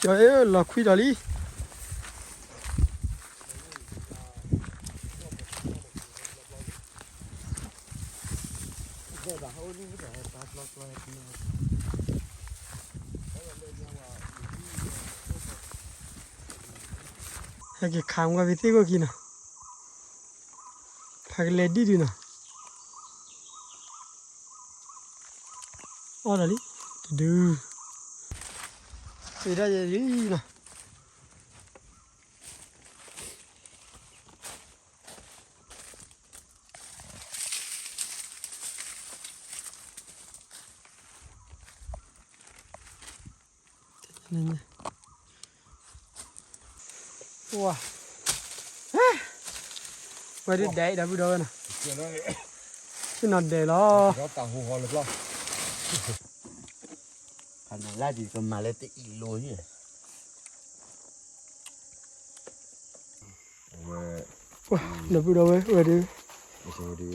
ကၠီလီၤခွံဒီးလံ. ဟဲက့ၤခးမူဝဲဖဲသ့ၣ်ခိၣ်ခံနီၤ, ဖးကလဲၤဒံၣ်ဒုနီၤ, အီၣ်ဒီးလံ, တဒု, သ့ၣ်ဒၣ်ယဲလံနီၤ. ဝါ, ဝဲဒုးဒဲးအံၤဒီပုၢ်ဒီဝဲၢ်နီၤ, သ့ၣ်နီၤဒဲးလီၤ. ပှၤဒီပုၢ်ဒီဝဲၢ်ဝဲဒုး,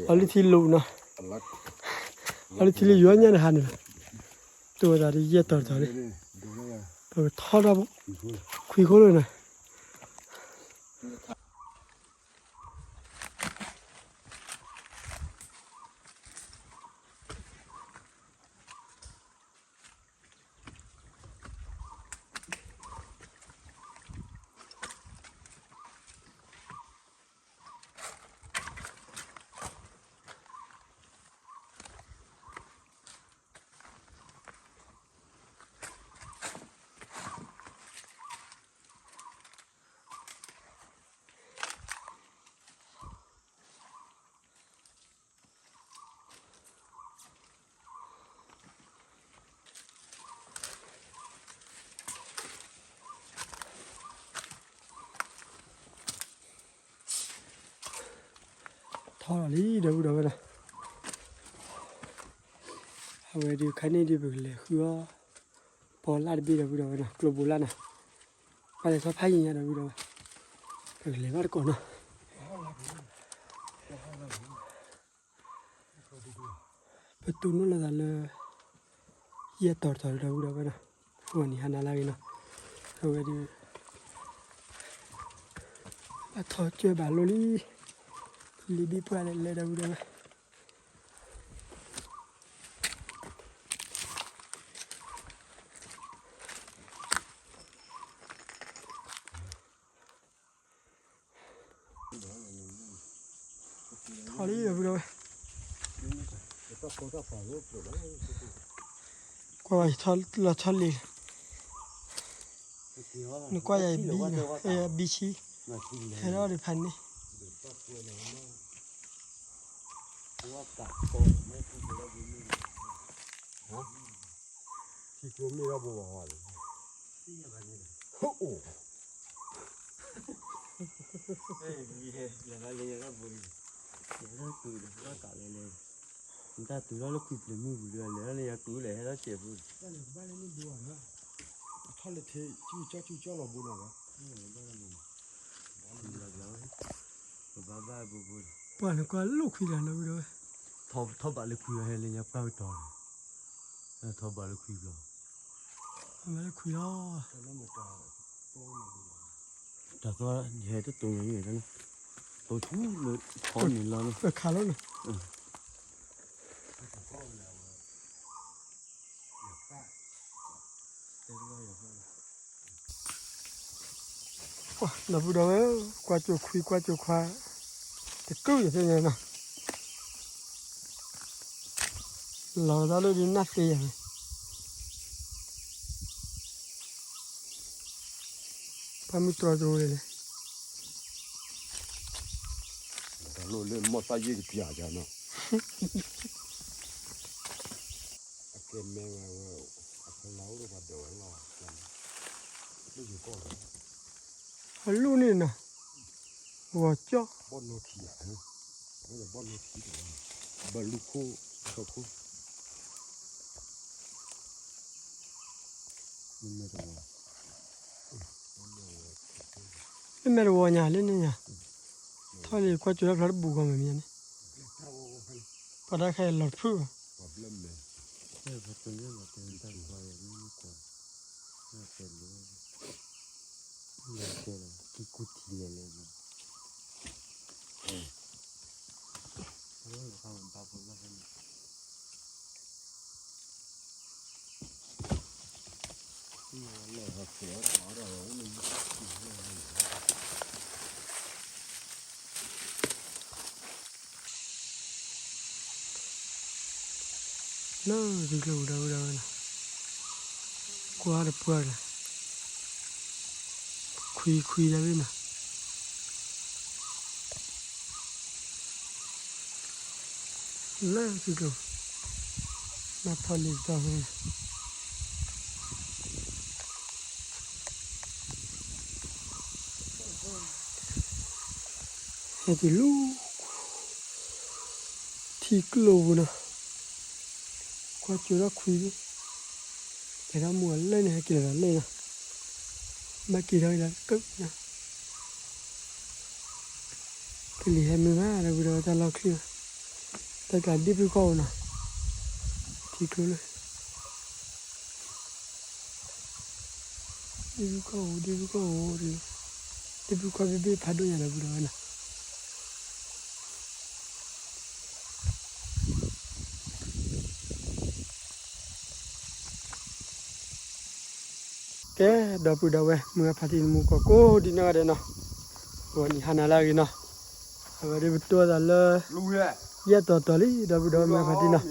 အီလုၢ်ထံလိာ်နီၤ, အီလုၢ်ထံလၢယွၤညါန့ၣ်ဟးန့ၣ်လီၤ, တိၢ်ဝဲသးဒ်ယဲၢ်တီၤတီၤန့ၣ်, ပကထီထီၣ်ဘၣ်, ခွံခိၣ်လၢနီၤ. ထီၣ်လီၤလံ ဒီပုၢ်ဒီဝဲၢ်နီၤ, အဝဲဒုးခါန့ၣ်ဒုး ပကလဲၤဃုအီၣ် ပီလၢ်တဘ့ၣ် ဒီပုၢ်ဒီဝဲၢ်နီၤ, ကျိဘိလၢ်နီၤ, ပလဲၤထီၣ်ဖးယံၤညါ ဒီပုၢ်ဒီဝဲၢ်, ပကလဲၤဘၣ်တကိးနီၤ. ပတူၢ်နီၣ်လိာ်သးလၢ ယဲၢ်တီၤတတီၤ ဒီပုၢ်ဒီဝဲၢ်နီၤ, အဝဲန့ၣ်ဟးနၤလၢအဂ့ၤနီၤ, အဝဲဒုး အထီၣ်ကၢၢ်ဘၣ်လိၣ်လံ, လံာ်ဘံၣ်ပှၢ်လဲၤလဲၤ ဒီပုၢ်ဒီဝဲၢ် ထီၣ်လံ ဒီပုၢ်ဒီဝဲၢ်, ကွၢ်ဘၣ် လီၤဆီလံ, နကွၢ်ယၤအဘံၣ်နီၤ, အဘံၣ်ဆံ, ဟဲထီၣ်ဒီးဖးန့ၣ် ထံကျိမ့ၢ်ထီၣ်ဘိဘၣ်ဟီလီၤ, အိၣ်, လဲၤလၢယၤလၢဘိလံ, လဲၤလၢတုၤဒီးဘၣ်ကးလဲၤလဲၤ, နတၢ်တုၤထီၣ်လၢခွံပျဲၤမုၢ်ပူၤဒီး လဲၤထီၣ်လၢယၤတုၤလဲၤဟဲထီၣ်စဲးဖိ, ထီၣ်လၢထံ ကၠူကၠီကၠူကၠီလီၤဘိနီၤ, ပှၢ်နကွၢ်လိၣ်ခွံလၢ်လီၤဝံၤဒီး, ထီၣ်ဘးလၢခွံလီၤ ဟဲလၢညါပှၢ်ကတီၤလီၤ, ထီၣ်ဘးလၢခွံလီၤ, ထီၣ်ဘးလၢခွံလီၤ, တၢ်သီဟဲတတိၤညါန့ၣ်, တိၤဆူလၢခီန့ၣ်လီၤ, ခးလီၤန့ၣ် ဒီပုၢ်ဒီဝဲၢ်, ကွၢ်ကၠိခွံကွၢ်ကၠိခွါ, တကုၢ်ယသ့ၣ်ညါနီၤ, လီၤတၢ်လၢဒုးနၢ်သ့ယၤန့ၣ်, ပှၢ်မုၢ်တြီတရူန့ၣ်, တၢ်လိၣ်လၢမီၢ်သၣ်ယ့ၢ်ကပျၢ်ယၤနီၤ အကဲမဲဝဲ, အဖီလာ်အိၣ်ဒီးပှၤဒၢးဝဲလီၤ, လၢယိၤကီၢ်လီၤ, အလူၢ်န့ၣ်နီၤ, ဂီၤကၠီၣ်, ဘီၣ်နီၢ်ထံ, ဘီၣ်နီၢ်ထံ, ဘီၣ်လူၢ်ခိၣ်, ထီခိၣ်, မ့မ့ၢ်တဝီညါလၢန့ၣ်ညါ, ထီၣ်လံကွၢ်ကၠိတၢ်ဖျါတဘူးဂီၤမ့ၢ်မ့ၢ်န့ၣ်, ပှၤတၢ်ခဲအံၤလီၤတဖုၣ်ဘၣ်, ပှၤဘျၢမဲာ်, တၢ်ကွၢ်ယၤမ့ၢ်ကွၢ်, တၢ်တဲလိၤ လၢသုကျိၤပူၤဒီပုၢ်ဒီဝဲၢ်နီၤ, ကွၢ်တပှၢ်လၢ ခွံခွံဒၣ်ဝဲနီၤ, လၢသုကျိၤ, နထီၣ်လံတတီၤဖဲ ဟဲတုၤလၢ ထံကျိပူၤနီၤ, ကွၢ်ကၠိထီၣ်ခွံ, တဲဒၣ်မိၢ်အလၢန့ၣ် ဟဲက့ၤလီၤဒီးလၢနီၤ, ဘၣ်က့ၤထီၣ်က့ၤလီၤကၢနီၤ, ကလံၤဟဲမုၢ်ဘၣ်ဒီပုၢ်ဒီဝဲၢ်တၢ်လီၢ်ချံနီၤ, တၢ်ကျးဒ့ၣ်ဖုခီၣ်အိၣ်နီၤ, ထံကျိလၢ ဒ့ၣ်ဖုခီၣ်အိၣ် ဒ့ၣ်ဖုခီၣ်အိၣ်ဒီး ဒ့ၣ်ဖုခီၣ်ဘ့ၣ်ဘ့ၣ်ဖးဒိၣ်ညါဒီပုၢ်ဒီဝဲၢ်နီၤ, ကဲ ဒီပုၢ်ဒီဝဲၢ် မုၢ်ဂၤဖါတံၢ်နမူကီၢ်ကိးဒံနီၢ်ဂၤဒဲးနီၤ, ဂီၤနံၤဟါနၤလၢအဂ့ၤနီၤ, အဝဲဒၣ်ပတိၢ်သးလၢ ယဲၢ်တီၤတီၤလံ ဒီပုၢ်ဒီဝဲၢ်မုၢ်ဂၤဖါတံၢ်နီၤ,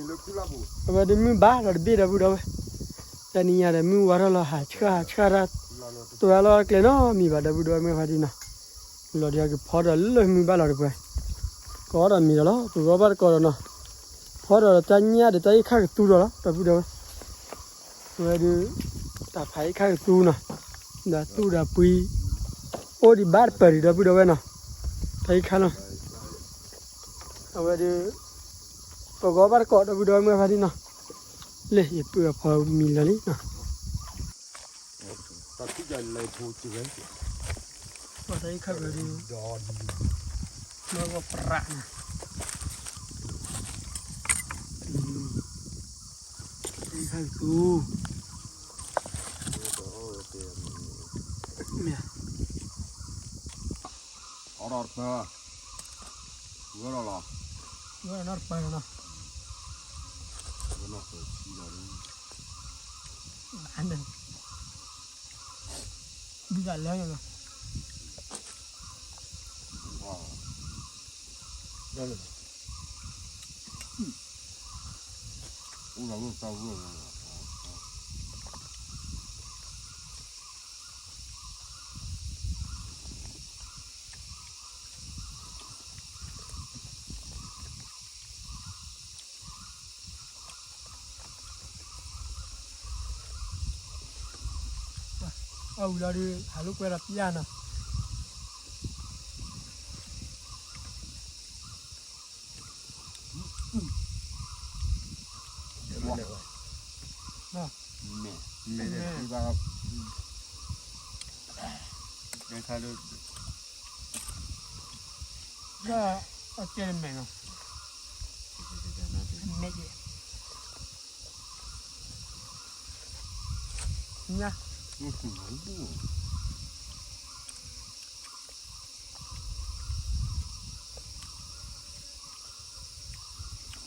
အဝဲဒၣ်မုၢ်ဘၣ်လီၤတဘ့ၣ်ဒီပုၢ်ဒီဝဲၢ်, တနံၤညါဒီးမုၢ်ဝါထီၣ်လီၤဟးဆှၣ်ဟးဆှၣ်တၢ်, တဝဲလီၤကျဲနီတမံၤဘၣ် ဒီပုၢ်ဒီဝဲၢ်မုၢ်ဂၤဖါတံၢ်နီၤ, လီၤဒံးကဖီဒီးလၢမုၢ်ဘၣ်လီၤတပှဲၤ, ကီဒီးမံၤဒီးလီၤ ပဂီၢ်ဘၣ်တကီဒီးနီၤ, ဖီဒီးတၢ်ညၣ်ဒီးတၢ်အ့ၣ်ခၣ်ကသူဒီးလီၤ ဒီပုၢ်ဒီဝဲၢ် အဝဲဒၣ် တၢ်ဖးအ့ၣ်ခၣ်ကသူနီၤ, ဒီးသူၣ်ဒီးပှံၤ အိၣ်ဒံးဘၣ်တပၢၢ်ဒံး ဒီပုၢ်ဒီဝဲၢ်နီၤ, တၢ်အ့ၣ်ခၣ်နီၤ, အဝဲဒၣ် ပဂီၢ်ဘၣ်တကိး ဒီပုၢ်ဒီဝဲၢ်မုၢ်ဂၤဖါတံၢ်နီၤ, လၢယပုၢ်အဖီမံၤလီၤလံနီၤ, တၢ်အ့ၣ်ခၣ်ကဒု မ့ၢ်ဝဲပြးနီၤ, တၢ်အ့ၣ်ခၣ်ကသူ မ့ၢ် အီၣ်ဒီးတပၢၢ်, ဝဲဒီးလီၤ, ဝဲဒီးနီတပၢၢ်နီၤ, ဝဲနီၢ်ပၢၢ်ဆံလီၤ, ဘၣ်န့ၣ် ဘုၣ်သးလၢယလီၤ, အိၣ်ဒီးလၢတၢ်ဝဲၢ်လီၤ အဝံၤလီၤဒုး ဟးလိာ်ကွဲဒီးပျၢ်နီၤ, မဲာ်, မဲာ်, မဲာ်, လၢအကဲမဲာ်နီၤ, မဲာ်, ညါ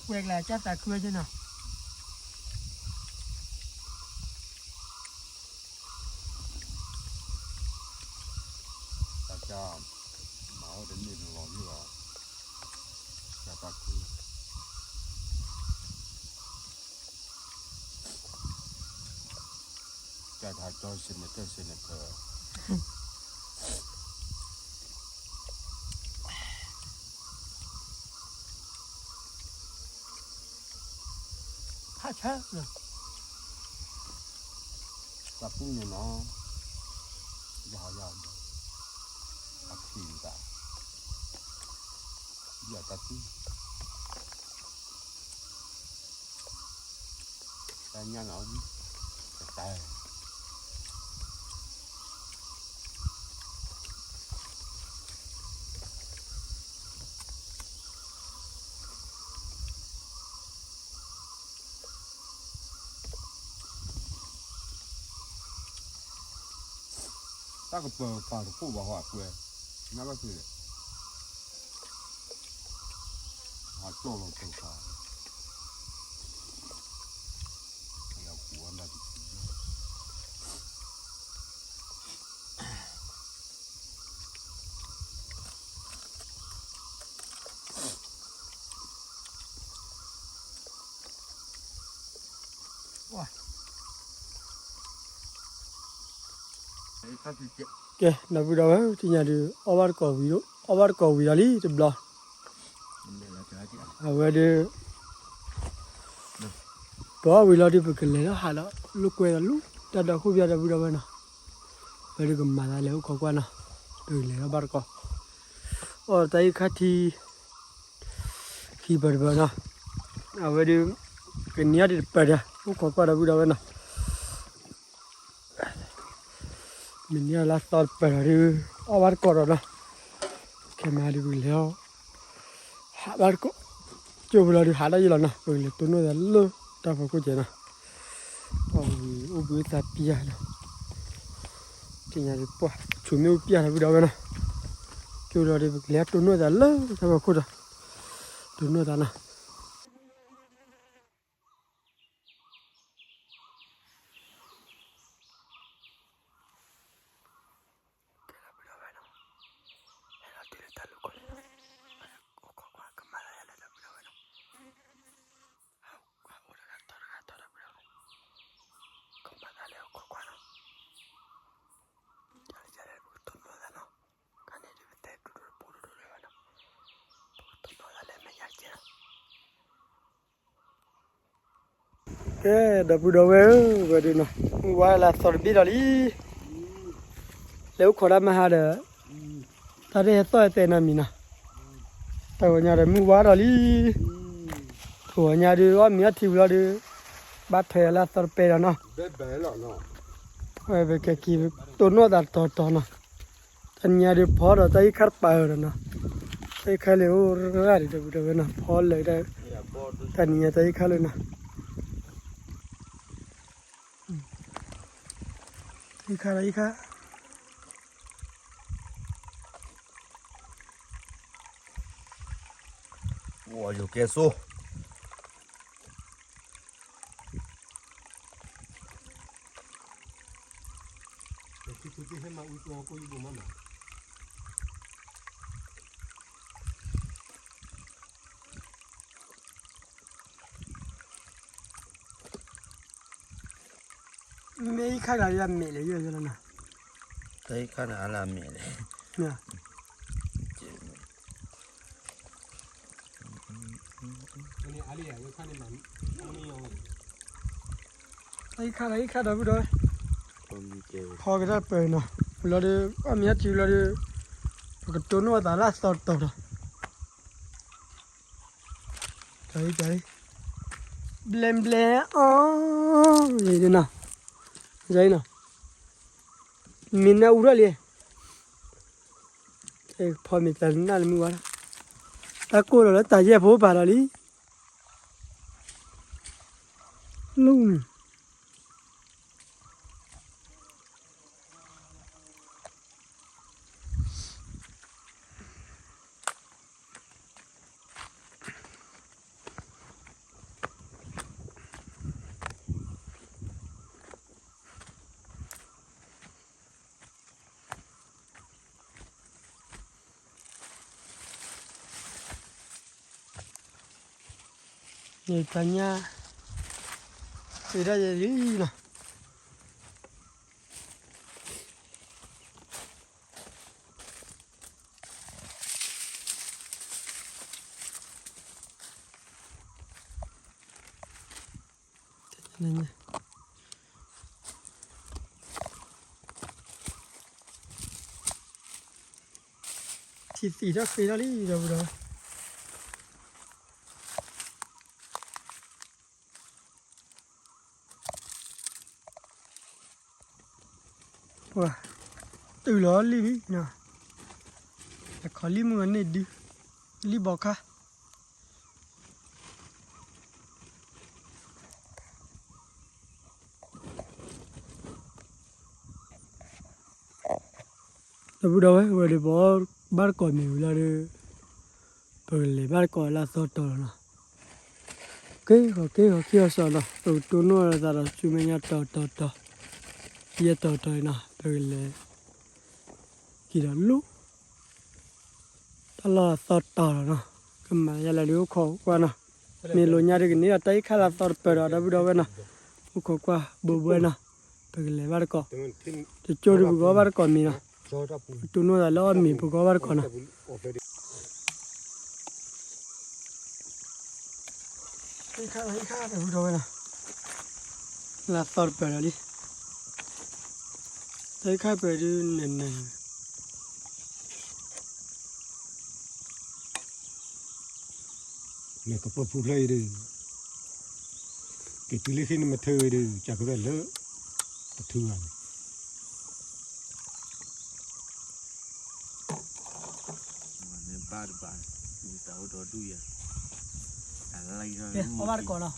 ကွဲးကလၢ ကၢ်သးခုဝဲက့နီၤ, တၢ်ကၢ် မၤအိၣ်တန့ၢ်တလီၤယုၢ်ဘၣ်, ကၢ်သးခု ကၢ်ထးကၠီ senator senator ဖးဆါ, တၢ်ပူၤန့ၣ်နီၤ, ယဟးယၤဒီး, အဖံးတၢ်, ယတၢ်ပူၤ တၢ်ညၣ်လီၤ, တၢ် တၢ်ကပၢၤပာ်တခိၣ်ဘၣ်ဟီအကွဲ, နဘၣ်သ့ၣ်, ဟးကၠီၣ်လီၤပၢၤပာ်, ယဃုအီၣ်နၢ်တဆံ, ကဲ ဒီပုၢ်ဒီဝဲၢ် တနံၤညါဒုး အီၣ်ဘၣ်တကိးဝံၤ အီၣ်ဘၣ်တကိးဝံၤဒီးလံတဘျီ, အဝဲဒုး ပအီၣ်ဝံၤလီၤဒုး ပကလဲၤလီၤဟးဒီး လိာ်ကွဲဒီးလူၤ တၢ်ဒီခိၣ်ပျၢ် ဒီပုၢ်ဒီဝဲၢ်နီၤ, ပဝဲဒုးကမၤသးလဲၤအိၣ်ခိးကွၢ်နီၤ, ပကလဲၤလီၤဘၣ်တကိး, အီၣ်တၢ်အံၤခါထံ ခံပၢၤတပၢၤနီၤ, အဝဲဒုး ကနံၤအီၣ်ဒံးတပၢၤဒီး အိၣ်ခိးကွၢ် ဒီပုၢ်ဒီဝဲၢ်နီၤ. မ့ၢ်န့ၢ်လၢအသီတပၢၤဒီးဒုး အီၣ်ဘၣ်တကိးဒီးနီၤ, ခဲမးဒုးပကလဲၤအီၤ ဟးဘၣ်တကိး, ကၠိပူၤလီၤဒုး ဟးတၢ်ယံာ်လီၤနီၤ, ပကလဲၤတိၢ်နီၣ်သးလၢတၢ်ဖီခိၣ်ကဲနီၤ, အီၣ်ဝံၤအိၣ်ဘှံးသးပျၢ်နီၤ, တနံၤညါဒုးပှၢ် ဆူၣ်မ့ၣ်အူပျၢ် ဒီပုၢ်ဒီဝဲၢ်နီၤ, ကၠိလီၤဒုး ပကလဲၤတိၢ်နီၣ်သးလၢတၢ်ဖီခိၣ်ဒီး တိၢ်နီၣ်သးနီၤ. ကဲ ဒီပုၢ်ဒီဝဲၢ်နီၤ, ဟဲလီၤတုၤလၢတၢ်လူၤခိၣ်န့ၣ်နီၤ, အိၣ်ခိးကွၢ် ကမၤသးယါလၢ ဒီပုၢ်ဒီဝဲၢ်နီၤ, ဟးအိၣ်ဒီးတၢ်တီတဂၤတီ ဒီပုၢ်ဒီဝဲၢ်, ကမၤသးလဲၤအိၣ်ခိးကွၢ်နီၤ, ယၤလၢယၤလၢပကတိၢ်နီၣ်သးနီၤ, ခါန့ၣ်ဒုးပတဲဒိၣ်ဒိၣ်ပူၤဒိၣ်ဒိၣ်လၢၤဘၣ်နီၤ, ပကတိၢ်နီၣ်သးလၢမဲာ်ညါကဲနီၤ. ကဲ ဒီပုၢ်ဒီဝဲၢ်ဧၢ, ဝဲဒုးနီၤ မုၢ်ဝါလၢအသီတဘ့ၣ်ဒီးလံ, လဲၤအိၣ်ခိးတၢ်မဟါဒီး တၢ်တဟဲသီၣ်ဟဲသဲနီတမံၤနီၤ, တၢ်ဂီၤညါဒီးမုၢ်ဝါဒီးလံ, တဂီၤညါဒုးအီၣ်မ့ၤအီထံဝံၤလီၤဒုး ဘၣ်ထွဲလၢအသီတပဲဒီးနီၤ, ဝဲပကက့ၤတိၢ်နီၣ်သးတီတီနီၤ. တနံၤညါဒုးဖီဒီးတၢ်အံၤခါတပာ်အၢဒီးနီၤ, တၢ်အံၤခါလၢအိၣ်ရၣ်ဒံး ဒီပုၢ်ဒီဝဲၢ်နီၤ, ဖီလၢ တနံၤညါတၢ်အံၤခါလၢနီၤ, အံၤခါလၢအံၤခါ အိၣ်ယိၤကဲဆိ မ့ၢ်အံၤခါဂၤလၢအမဲာ်လဲၣ် ယဲၢ်ယဲၢ်လီၤနီၤ, တၢ်အံၤခါန့ၣ်အါလၢအမဲာ်လဲၣ်, တၢ်အံၤခါ တၢ်အံၤခါဒီပုၢ်ဒီဝဲၢ်, ဖီကတၢ်ပၢၤနီၤ, ဝံၤလီၤဒုး အီၣ်မ့ၤအီထံဝံၤလီၤဒုး ပကတိၢ်နီၣ်သးလၢအသီတီတီဒီး တၢ်အံၤ တၢ်အံၤ ဘျဲဘျဲအီၤ နီၤ, မ့ၢ်နၢ်အူထီၣ်လံ, ဖီမ့ၢ်တၢ်နၢ်လၢမုၢ်ဝါဒီး တၢ်ကိၢ်လီၤလၢတၢ်ယဲၢ်ဖိပာ်ဒီးလံ, လူၢ်န့ၣ် န့ၣ်တၢ်ညၣ် သ့ၣ်ဒၣ်ယဲလံနီၤ. ထံသံၣ်ထီၣ်ဃ့ထီၣ်လံ ဒီပုၢ်ဒီဝဲၢ်. ပှၤ တုၤလီၤလံလံနီၤ, တခီလံမုၢ်အန့ၣ်ဒုး လံဘီခါ ဒီပုၢ်ဒီဝဲၢ် ဝဲဒၣ်ပဘၣ်တကိးမ့ၢ်ဝံၤလီၤဒီး ပကလဲၤဘၣ်တကိးလၢအသီတီၤလီၤနီၤ. က့ၤဃီၤ က့ၤဃီၤ က့ၤဃီၤစီၤလီၤ ပကတိၢ်နီၣ်သးဒီးဆူမဲာ်ညါတီၤတီၤတီၤ ယဲၢ်တီၤတီၤအံၤနီၤ ပကလဲၤ က့ၤဒီးလိၣ် တၢ်လီၢ်အသီတီၤလီၤနီၤ. ကမၤယဲလဲၣ်ဒုးအိၣ်ခိးကွၢ်နီၤ. မ့ၢ်လိာ်ညါဒုးကန့ၢ်ဒီးတၢ်အံၤခါလၢအသီတပၢၤဒီး ဒီပုၢ်ဒီဝဲၢ်နီၤ. အိၣ်ခိးကွၢ်ဘိဘိနီၤ. ပကလဲၤဘၣ်တကိး, တကၠိဒုးပကအီၣ်ဘၣ်တကိးမ့ၤနီၤ, ပတိၢ်နီၣ်သးလၢအီၣ်မ့ၤပကအီၣ်ဘၣ်တကိးနီၤ. ဟံးခါ ဟံးခါ ပဝံၤဒီးဝဲနီၤ, လၢသီတပၢၤလီၤလံ, တၢ်ဟံးခါပၢၤဒုးနၤနၤ မ့ၢ်ကပၢၤဖူဖျၢၣ်အံၤဒီး, က့ၤတုၤလၢဃ့နမ့ၢ်ထၢဝဲဒီး ကၢ်ကဝဲၢ်လၢ တထုဂၤန့ၣ်, မ့ၢ်ဘၣ်တဘၣ်, မ့ၢ်တၢ်အိၣ်ဒီဒူၣ်ယၤ, တၢ်လၢအံၤဒီး အီၣ်ဘၣ်တကိးနီၤ,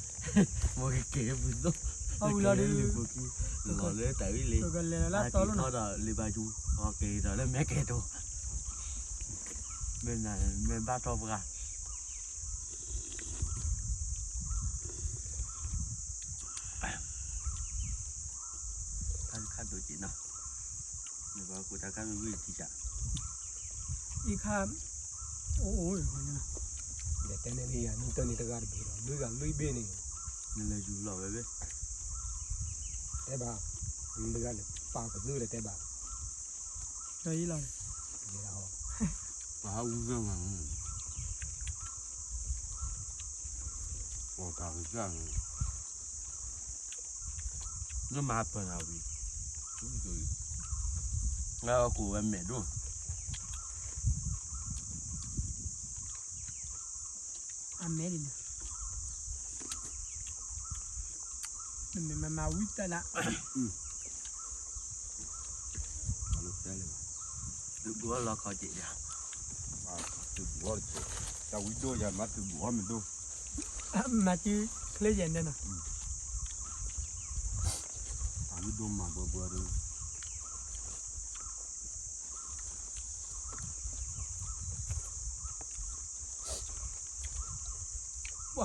မိၢ်ကကဲပူၤသိး, အီၣ်ဝံၤလီၤဒုး, လီၤလၢတၢ်ဝံၤလံ, လီၤလၢတၢ်ဝံၤလံ, ထီၣ်ဒီးလံာ်ဘါကၠူ, အီၣ်ကဲဒီးလၢမဲကဲတိၤ မ့ၢ်ဘၣ်ထီၣ်ပှၤ, တၢ်တခါဒိးက့ၤနီၤ, မ့ၢ်ပှၤကူတၢ်ခါမ့ၢ်ဝံၤထံၣ်စး, အံၤခါ, အိၣ်အိၣ်, ယတဲန့ၢ်လံယၤနံၣ်တၢၢ်န့ၣ်တဂၤတဘ့ၣ်လီၤ, လွံၢ်ဂၤလွံၢ်ဘ့ၣ်န့ၣ်, နလဲၤယူၤလီၤဝဲဘ့ၣ်, တဲဘၣ်, နတဂၤလဲၤပာ်ကသုၣ်လၢတဲဘၣ် ကၠီအံၤလီၤ, ပှၤဟးဝံၤမး, ပှၤကၤကစၢ်န့ၣ်, နမၤပၢၤနၤဝံၤ, လၢအကိးဝဲမဲာ်ဒိၣ် အမဲာ်ဒ်န့ၣ်, နမ့ၢ်မၤမၤဝံၤတၢ်နၤ, သုးဘူးအီၣ်လီၤခီက့ၤယၤ, သုးဘူးအီၣ်တက့ၢ်, တၢ်ဝံၤဒိၣ်ယၤမၤသုးဘူးအီၣ်မ့ၢ်ဒိၣ်, မၤစုချ့ယဲၢ်န့ၣ်နီၤ, တၢ်ဝံၤဒိၣ်မၤဘှီဘှီဒီး ပှၤကွံာ်မးဒီ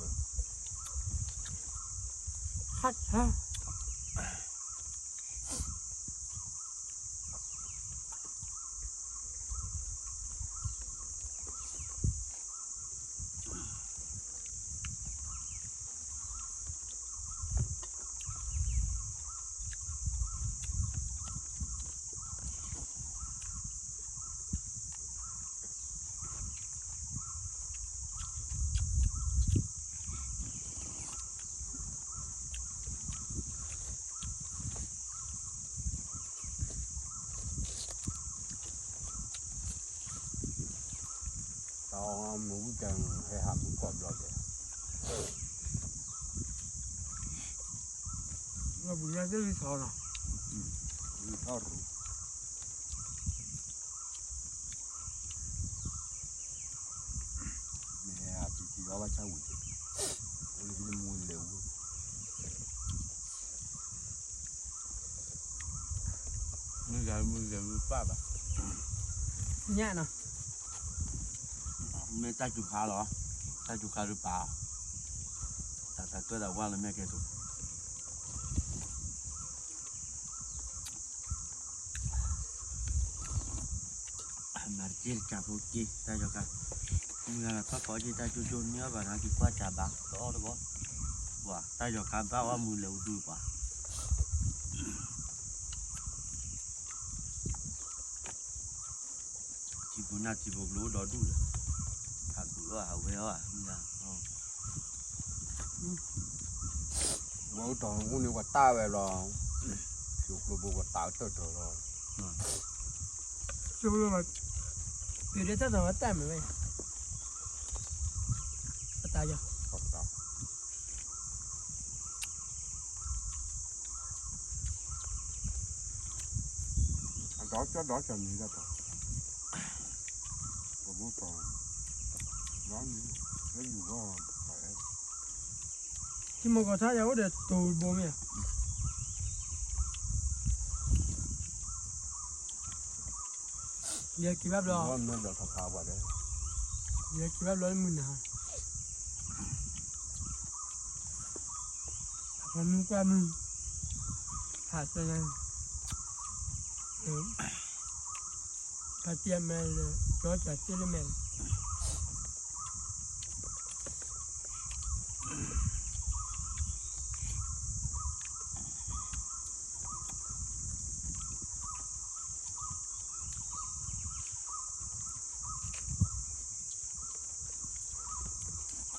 ပုၢ်ဒီဝဲၢ်, ဟး, တၢ်အီၣ်မ့ၢ်ဝံၣ်တၢ် ဟဲဟးမုၢ်ကီၢ်ဘျီဒဲး, ပူၤညါသ့ၣ်ဝံၣ်ထီၣ်လီၤ, ဝံၣ်ထီၣ်ရူး, မ့ၢ်ဟဲဟးပံၤထံအီၣ်ဘၣ်ဆၣ်ဝံၤ, အိၣ်လၢဟံၣ်လၢမူလဲၤဝံၤ မုၢ်ဂၤမုၢ်ဂၤဝံၤပၢ်ဘၣ်, ညၣ်နီၤ, မ့ၢ်တၢ်စူၤခါလီၤ, တၢ်စူၤခါဒုးပာ်, တၢ်တၢ်ကၢၣ်တၢ်ဝါလၢမဲာ်ကဲတိၤ, မၤတက့ၢ်တကးဖိက့ၢ် တၢ်ယီၤခါ, မုၢ်ဂၤလီၤထီၣ်ကီးက့ၢ် တၢ်ကၠိကၠိန့ၢ်အီၣ်ဘၣ်တၢ်ကၠိကၠိ တဘၣ်တဘၣ်, ပှၤတၢ်ယီၤခါဘၣ်အီၣ်မုၢ်လဲၤဝံၤဒုးပှၤ ထံဖိနၢ်ထံဖိကျိဒီဒူၣ်ဒီး, ဟးဘုးအီၣ်ဟးဝဲအီၣ်ဧါ, မုၢ်ဂၤ, ဝဲအိၣ်တီၤအိၣ်န့ၣ် ပှၤတၢ်ဝဲလီၤ, ဆိကျိဘိပှၤတၢ်တၢၢ်တၢၢ်လီၤ, ဆိကျိ, ပတၢ်တၢ်မ့ၢ်ဝဲ, ပတၢ်ယီၤ အဒီကၠီဒီကၠီမံၤဒၣ်တၢ်, ပဘိတီၤ, လၢယူၤဂီၢ်, ထံမိၢ်ကီၢ်ထါယၤအိၣ်ဒီးတိၤဘိမ့ၢ်ဧါ, ယက့ၤဘၣ်ဘျီ, ယက့ၤဘၣ်ဘျီလၢမုၢ်နၤ, ပှၤမုၢ်ကွၢ်မုၢ်, ဟးစၢ်, တၢ်တံၢ်အမဲာ်လၢ, ကၠီတၢ်တံၢ်လၢမဲာ်လၢ လၢ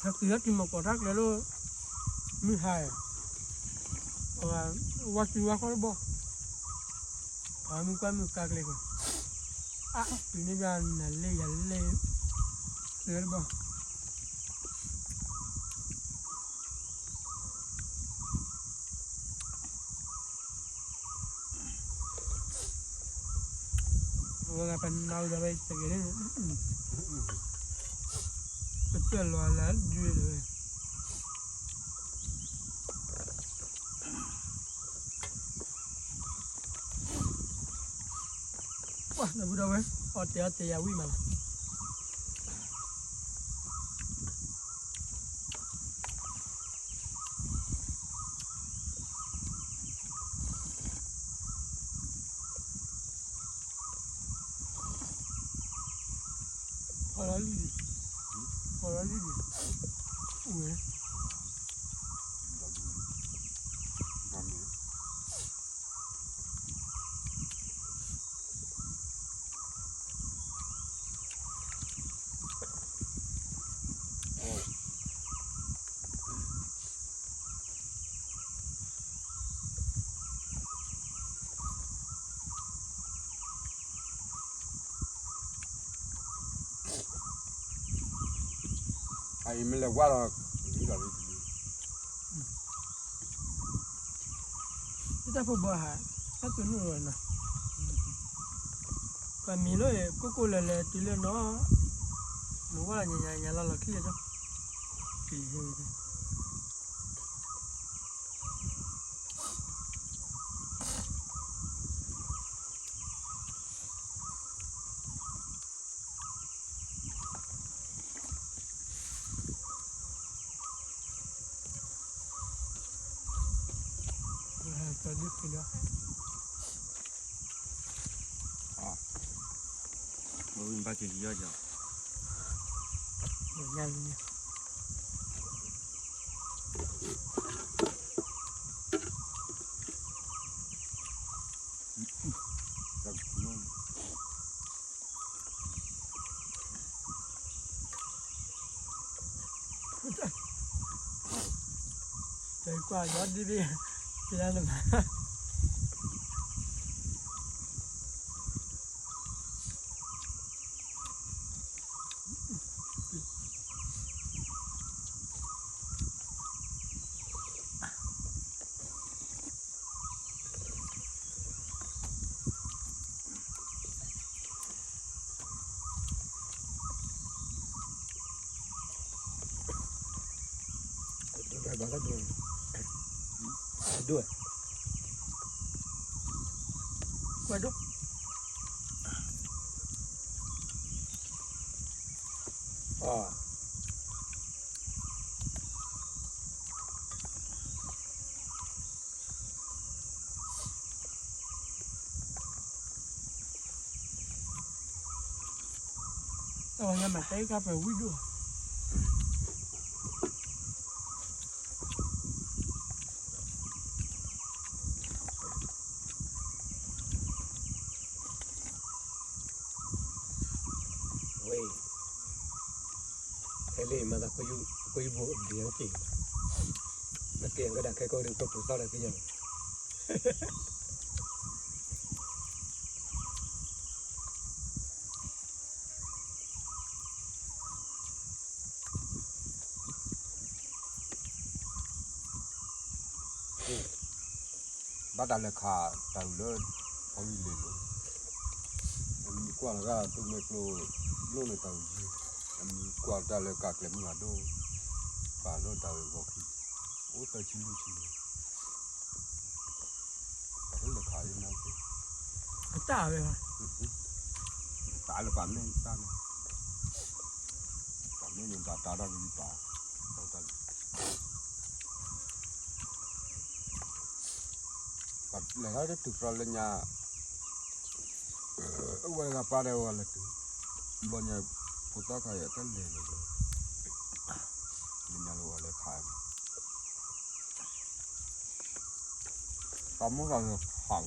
ဟဲက့ၤလၢတံၤမီၤကီၢ်တၢ်ကျဲလိၤ, မုၢ်ဟါ, ဝါစုဝါခီတဘီ, မုၢ်ကွၢ်မုၢ်ကါကျဲဃီ, အါ တုၤန့ၣ်ဘၣ်နၤလဲၣ်ယၤလဲၣ်, ကျဲတဘီ ဝဲပနၢ်ဝဲဒၣ်ဝဲတက့ၢ်န့ၣ်, ပတၢၢ်လီၤလၢဒုးလီၤဝဲ, ပှၤနၢ်ဘူၣ်ဒီးဝဲ, အီၣ်တဲအီၣ်တဲယၤဝံၣ်မးလီၤ. ဟီၣ်လီၤလံၣ်ဒံး, ဟီၣ်လီၤလံၣ်ဒံး, အိၣ်ဝဲ အအံၤမ့ၢ်လဲၤဝါလီၤ, တၢ်ဖိဘီဟး, တၢ်ကနုာ်လီၤနီၤ, ပမံၤလၢကိၢ်ကိၢ်လၢၤလၢၤတုၤလၢနီၤ, မ့ၢ်ဝါလီၤညါညါလီၤလီၤခံလၢၤ, ဘၣ်က့ၤယီၢ်ယီၢ် တၢ်ကွၢ်ယီၤဒ်ဒ်, ဖဲလၢနမၤ ဒိၣ်, ကွၢ်ဒိၣ်, အီ တၢ်ဝဲညါမၤတဲကါပှၤဝံၣ်ဒိၣ်, ဝဲအံၤ, ဟဲလံမၤသး ကိးယုဘိၣ်ဘျံးက့ၤ, နကဲကဒၣ်ခဲကိးဒုး ကပူၤသီၣ်လၢသ့ၣ်ညါလီၤ. ဘၣ်တၢ်လဲၤခးတၢ်အုၣ်လၢ ဖီလံၤလ့ၤလိၤ, အမံၤကွၢ်လီၤဂာ် သူမ့ၢ်ကျိ လိၣ်န့ၢ်တၢ်အုၣ်ယံၤ, အမံၤကွၢ်တၢ်လၢကးကျဲမုၢ်ဂၤဒိၣ်, ပာ်လီၤတၢ်အုၣ်ဂီၤခံ, အိၣ်သၢဆံလွံၢ်ဆံန့ၣ်, ပှၤလၢလဲၤခးလံနၤက့, အတၢ်ဝဲ, တၢ်လၢပာ်မ့ၢ်တၢ်န့ၣ်, ပာ်မ့ၢ်န့ၣ် တၢ်တၢ်ဒီးကလံၤပာ်, တၢ်တၢ် ပှၤလဲၤဟဲတတုၤဖြီလၢညါ, အဝဲဂၤပၢ်ဒီးဝဲလဲၤတုၤ, ဘျီညါ, ဖိသၣ်ခါအံၤတလဲၤလၢၤ, လၢညါလၢဝဲလဲၤခး, ပှၤမိၢ်သးလၢခးဝဲ,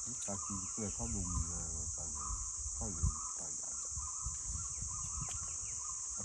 တၢ်ခံပျဲၢ်ထီၣ်ဒိၣ်မးလၢ, တၢ်လဲၤ, ထီၣ်လဲၤတၢ်ယၤ လၢ, လၢ, လၢ, လၢ, လၢ, လၢ,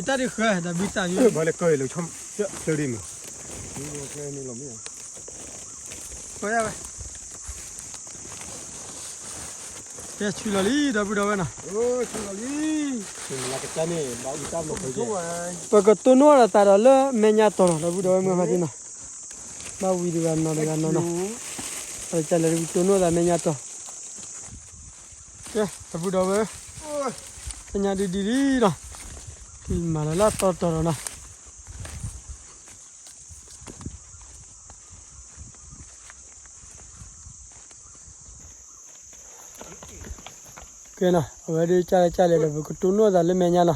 က့ၤတၢ်ဒုးဃၢၤ ဒီပုၢ်သးမံ ဘၣ်လဲၤကၢၢ်လၢချၢၣ်ဒ်မး ဝဲ ကဲ ဆူလီၤလံ ဒီပုၢ်ဒီဝဲၢ်နီၤ, ပကတိၢ်နီၣ်ဒီးသးဒီးလၢမဲာ်ညါတီၤနီၤ ဒီပုၢ်ဒီဝဲၢ်မုၢ်မၤသ့နီၤ, ဘၣ်ဝံၤတဂၤနီၤတဂၤနီၤနီၤ, ကလဲၤတိၢ်နီၣ်သးမဲာ်ညါတီၤ, ကဲ ဒီပုၢ်ဒီဝဲၢ်, မဲာ်ညါဒ်ဒ်လံနီၤ, မၤလီၤလၢတီၤတီၤနီၤနီၤ. ကဲနီၤ အဝဲဒုးကၢ်လဲၣ်ကၢ်လဲၣ်ဒီး ပကတိၢ်နီၣ်သးလၢမဲာ်ညါလီၤ.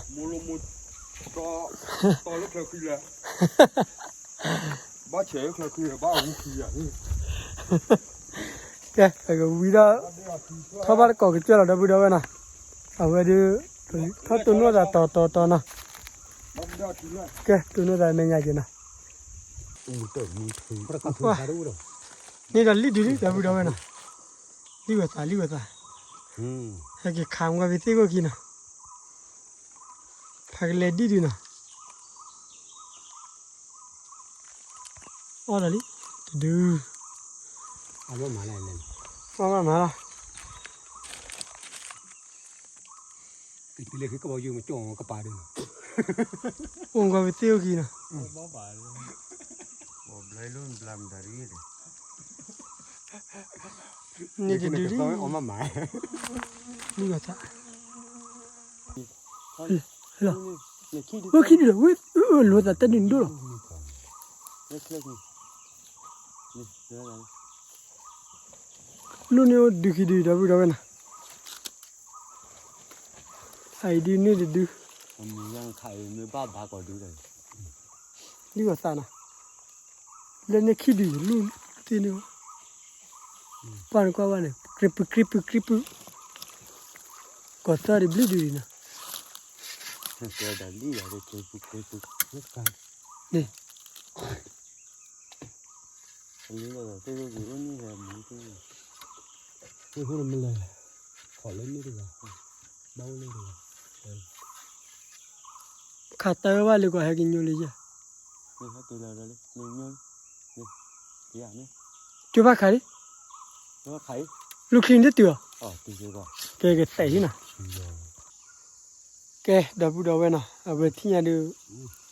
ကဲ ပကဝံၤဒီး ထီၣ်ဘၣ်တကိးကစၢၢ်လီၤ ဒီပုၢ်ဒီဝဲၢ်နီၤ, အဝဲဒုး ထီၣ်တိၢ်နီၣ်သးတီၤတီၤတီၤနီၤ, ကဲ တိၢ်နီၣ်သးမဲာ်ညါက့ၤနီၤ, န့ၣ်ဒီးလံၣ်ဒုးလံ ဒီပုၢ်ဒီဝဲၢ်နီၤ, လံၣ်ဝဲသးလံၣ်ဝဲသး, ဟဲက့ၤခးမူဝဲဖဲသ့ၣ်ခိၣ်ခံနီၤ, ဖးကလဲၤဒံၣ်ဒုးနီၤ, အီၣ်ဒီးလံ ဒုး, အမၤမၤလၢ, မၤမၤမၤလီၤ, ကလ့ၤကဘီယူၤမကၠီကပၤဒုး, အိၣ်ကွၢ်ပသ့ၣ်အိၣ်ကံနီၤ, န့ၣ်တဒုးဒံး, အမၤမၤ, နံၣ်ဂၤသး လီၤ, ဝဲခံဒုးလီၤ, ဝဲလိာ်သးတၢ်ဒုးနဒိၣ်လီၤ, လိၣ်န့ၢ်အိၣ်ဒုးခံဒုး ဒီပုၢ်ဒီဝဲၢ်နီၤ, အအံၤဒုးန့ၢ်တဒုး, ဒုးဂီၤသးနီၤ, လၢန့ၣ်ခံဒုးလိၣ်သ့န့ၣ်, ပှၢ်နကွၢ်ဝဲန့ၣ် ကြံပုၢ်ကြံပုၢ်ကြံပုၢ်, ကီၤသၢဒံးဘျုးဒုးနီၤ, န့ၣ် ခးတၢ်ဝဲဘၣ်လၢကွၢ်ဟဲကညိလံယဲၢ်, ကၠိဘၣ်ခးလံ, လူချံန့ၣ်တတုၤအီၤ, ကဲကသဲးဟံနီၤ, ကဲ ဒီပုၢ်ဒီဝဲၢ်နီၤ, အဝဲထံၣ်ညါဒုး,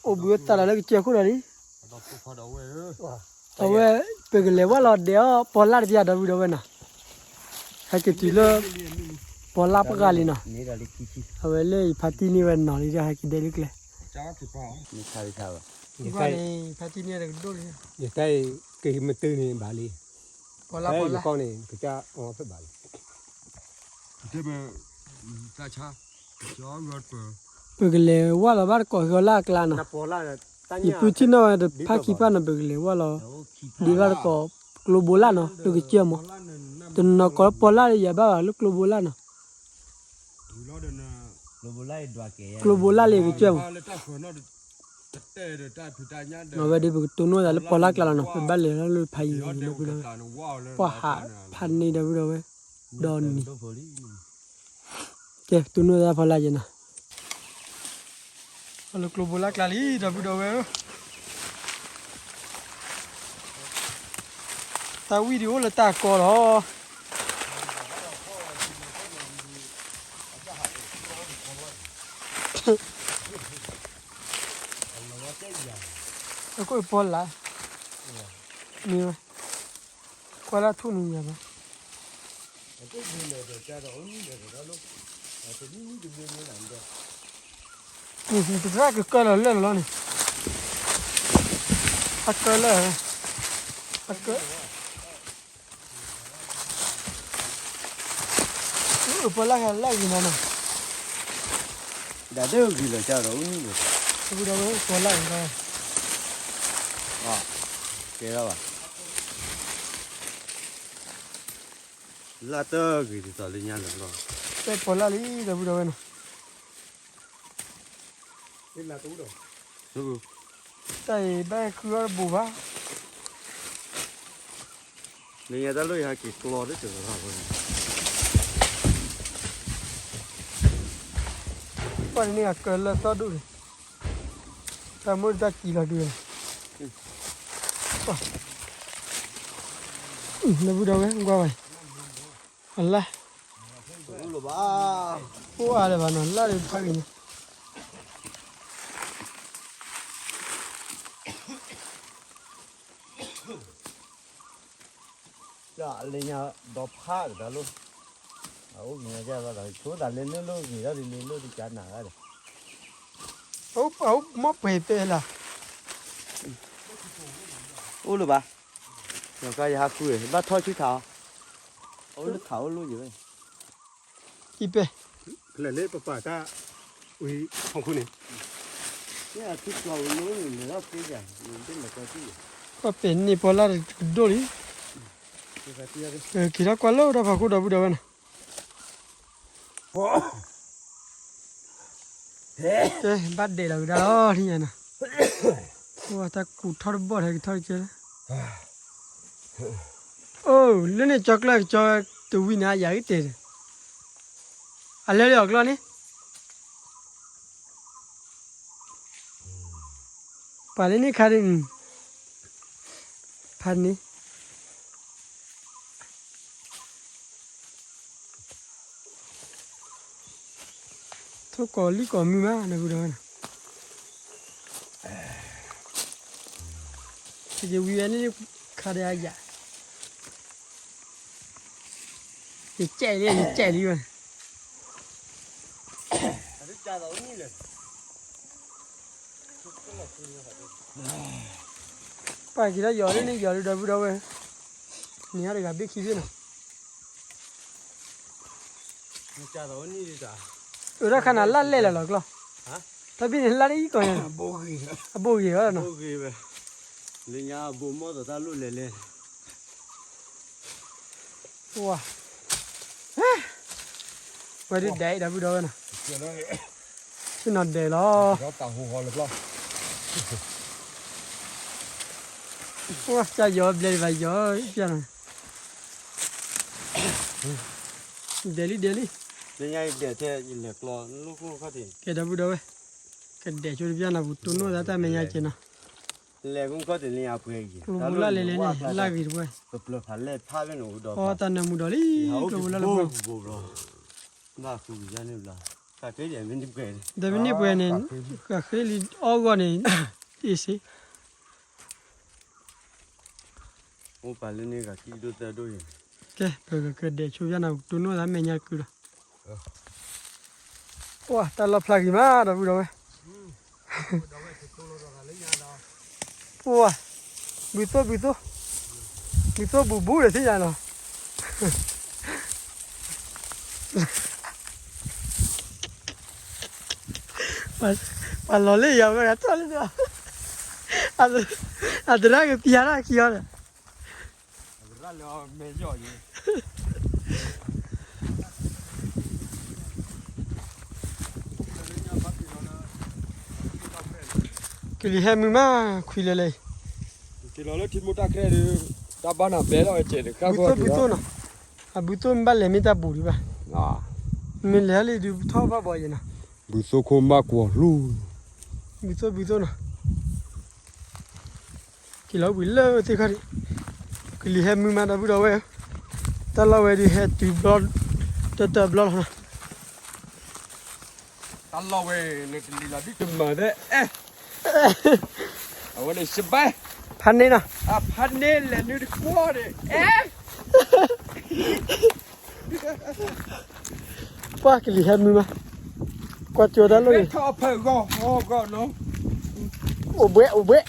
အိၣ်ဘှံးအိၣ်သါလီၤလၢကစၢၢ်ခိၣ်ဒီးလံ အဝဲ ပကလဲၤဝဲလီၤဒဲးအီၣ်ပီၤလၢ်တပျၢ် ဒီပုၢ်ဒီဝဲၢ်နီၤ, ဟဲက့ၤတုၤလၢ ပီၤလၢ်ပှၢ်ဂၤလံနီၤ, အဝဲလၢယဖါတံၢ်န့ၢ်ဝဲနီၤလံဒီး ဟဲက့ၤဒဲးလၢကျဲ, ယဖါတံၢ်န့ၢ်ဝဲတကဒိၣ်လံ, ယကမတုၤန့ၣ်ဘၣ်လံ, ပီၤလၢ်ပီၤလၢ်န့ၣ် ကစၢ်အီဖဲဘၣ်လံ, ပကလဲၤဝဲလီၤဘၣ်တကိးဃီလၢအကျါနီၤ, ယပုၢ်ထံၣ်နီၣ်ဝဲတဖၣ်ခံဖၣ်နီၤ ပကလဲၤဝဲလီၤ, ဒ်ဘၣ်တကိး ကျိဘိလၢ်နီၤ လၢကစၢၢ်မး, တနီၤကိးလၢပီၤလၢ်လၢယၤဘၣ်ဘၣ်လၢကျိဘိလၢ်နီၤ, ကျိဘိလၢ်လၢကစၢၢ်မး, အဝဲဒၣ်ပကတိၢ်နီၣ်သးလၢပီၤလၢ်ကျါလီၤနီၤ, ပဘၣ်လဲၤလီၤလၢဖးယံၤလီၤ, ပှၢ်ဟးဖးန့ၣ် ဒီပုၢ်ဒီဝဲၢ်, ဒီးနံၤ ကဲ တိၢ်နီၣ်သးဖီလာ်ယဲနီၤ, လၢကျိဘိလၢ်ကျါလံ ဒီပုၢ်ဒီဝဲၢ်ဧၢ, တၢ်ဝံၣ်ဒုးအိၣ်လၢတၢ်ကီလီၤ, အခိၣ်ပီၤလၢ်, မ့ၢ်ဝဲ, ကွၢ်လၢထူၣ်နံၤယၤဘၣ် တရၣ်ကကၢလီၤလၢာ်လီၤန့ၣ်, အကၢလၢာ်, အကၢ, အပီၤလၢ်ဂၤလၢဂ့ၤနီၤနီၤ, ဒီပုၢ်ဒီဝဲၢ်ပီၤလၢ်ဂၤ, ကဲဘၣ် လၢတဂ့ၤဒ်သိးလၢညါလၢာ်လီၤ, တၢ်ပီၤလၢ်လံ ဒီပုၢ်ဒီဝဲၢ်နီၤ, တၢ်အံၤဘၣ်ဃုအီၣ်တဘိဘၣ်, လၢညါတၢ်လီၢ်ယဟဲက့ၤကျီတစဲးလီၤ, ပှၤန့ၣ်အကၢလၢာ်သီၣ်ဒိၣ်န့ၣ်, တၢ်မိၢ်တၢ်ကံၤလီၤဒုး, ဒီပုၢ်ဒီဝဲၢ်ကွၢ်ဝဲ, အလၢ်, အိၣ်အါလၢၤဘၣ်နီၤ လၢ်ဒုးဖးဂ့ၤန့ၣ် လၢညါဒီဖးကဒါလိၣ်, အအိၣ်ကညီကဲဘၣ်ဒီး ဆိသးလၢလၢၢ်လိၣ်ဂ့ၤဒၣ်ဒ်လၢလၢၢ်တကါနၤဂၤဒီး, အအိၣ်မီၢ်ပှဲၤတဲလၢ, အိၣ်လၢၤဘၣ်, ယကယဟးဃုဘၣ်ထီၣ်ဆူထးအီၤ, အအိၣ်လၢထးအိၣ်လိၣ်ယၤဝဲ, အံၤပဲ ဖဲလဲၣ်လၢပပာ်တၢ်ဝံၤဖီခိၣ်န့ၣ်, ပှၢ်ပဲာ်န့ၢ် ပီၤလၢ်တကဒိၣ်လံ, က့ၤထီၣ်ကွၢ်လၢတၢ်ဖီခိၣ်ဒီပုၢ်ဒီဝဲၢ်နီၤ, ကဲ ဘၣ်ဒဲးလီၤကဒါလီၤ ထံၣ်ညါနီၤ, တၢ်ကူးထီၣ်တဘီၣ်ထဲကထီၣ်ကဲလၢ အိၣ် လၢန့ၣ်ကၠီကျၢၢ်ကၠီတဝံၤန့ၣ် ယၤဂ့ၤတဲာ်ဒီး, အလဲၤလၢအီၣ်ကျီၢ်န့ၣ်, ပှၤလၢန့ၣ်ခါဒ်, ဖးန့ၣ်, ထိၣ်ကိးလံၣ်ကိးမုၢ်မး ဒီပုၢ်ဒီဝဲၢ်နီၤ, ယဝံၤဝဲန့ၣ် ခါဒီးအယၤ, ယကဲလံ ယကဲလံဝဲ, ပၢ်က့ၤထီၣ်ယီၤလၢန့ၣ် ယီၤလၢဒီပုၢ်ဒီဝဲၢ်, န့ၣ်ဟီတဂၤဘ့ၣ်ခံဘ့ၣ်နီၤ, အၢ တၢ်ခါနၤလၢလဲၣ်လီၤလီၤကျီၢ်, တၢ်ဘ့ၣ်န့ၣ်လၢတအံၣ်ကီးန့ၣ်, အဘိဂ့ၤဝဲနီၤ, လၢညါဘိမီၢ်သီးတၢ်လိၣ်လဲၤလဲၤ ဝဲဒုးဒဲးအံၤဒီပုၢ်ဒီဝဲၢ်နီၤ, ဆ့ၣ်နီၤဒဲးလီၤ, ကၢ်ယီၤဘျဲးဒံးဘၣ်ယီၤပျဲနီၤ, ဒဲးလံဒဲးလံ, ကဲဒီပုၢ်ဒီဝဲၢ်, ကဒဲးဆိတပျၢ်နီၤ ပူၤတိၢ်နီၣ်သးတၢ်မဲာ်ညါက့ၤနီၤ, ပူၤလၢလဲၤလဲၤန့ၣ် လၢဂ့ၤတပှဲၤ, အီတၢ်နၢမူဒီးလံ ကျိပူၤလၢလၢပှဲၤ, ဒီးမ့ၢ်န့ၢ်ပှဲၤန့ၣ် ဃးဃ့လံအီၣ်ဂီၢ်န့ၣ် အ့ၣ်စ့ အိၣ်ပာ်လၢန့ၣ်ဂၤခံဒိၣ်သၢဒိၣ်အံၤ, ကဲ ပကကဒဲးဆိယါနၤ တိၢ်နီၣ်သးမဲာ်ညါကုလီၤ, ပှၢ် တၢ်လီၢ်ဖျါဂ့ၤမး ဒီပုၢ်ဒီဝဲၢ်, ပှၢ် ဘုသိၣ်ဘုသိၣ်, ဘုသိၣ်ဘူးဘူးဒီးသ့ၣ်ညါနီၤ, ပှၤလီၤလၢယၤဝဲဂၤထီၣ်လၢဒီး, အသရၣ်ကပျၢ်ထီၣ်ခံအီၤဒီး ကလံၤဟဲမုာ်မး ခွံလၢလၢအံၤ, က့ၤလီၤလၢထံမိၢ်တၢ်ခြဲၣ်ဒီး တၢ်ဘၣ်နၤဘဲလီၤဝဲကဲးတခါ ဘုသိၣ်ဘုသိၣ်နီၤ, အဘုသိၣ်မ့ၢ်ဘၣ်လဲၤမ့ၢ်တၢ်ဘူးဒံးဘၣ်, မ့ၢ်လဲၤလံဒုးထီၣ်ဘၣ်ဘီယဲနီၤ, ဘုသိၣ်ခိၣ်မၢ်ကွီၤလူၤ, ဘုသိၣ်ဘုသိၣ်နီၤ က့ၤလီၤဝံၤလၢသ့ၣ်ခီၣ်ဒံး, ကလံၤဟဲမုာ်မး ဒီပုၢ်ဒီဝဲၢ်ဧၢ, တၢ်လီၢ်ဝဲဒုးဟဲတုၤဘျီ တၢၢ်တၢၢ်ဘျီလီၤနီၤ, တၢ်လီၢ်ဝဲန့ၣ် တလံၤလီၤဒ်တမၤသ့အဲ, အဝဲန့ၣ် စဘဲ, ဖးန့ၢ်နီၤ, အဖးန့ၢ်လဲၤနုာ်တကွီၢ်န့ၣ် အဲ ပှၢ်ကလံၤဟဲမုာ်မး, ကွၢ်ကၠိတၢ်လီၢ်န့ၣ်, အိၣ်ဘှဲၣ်အိၣ်ဘှဲၣ်,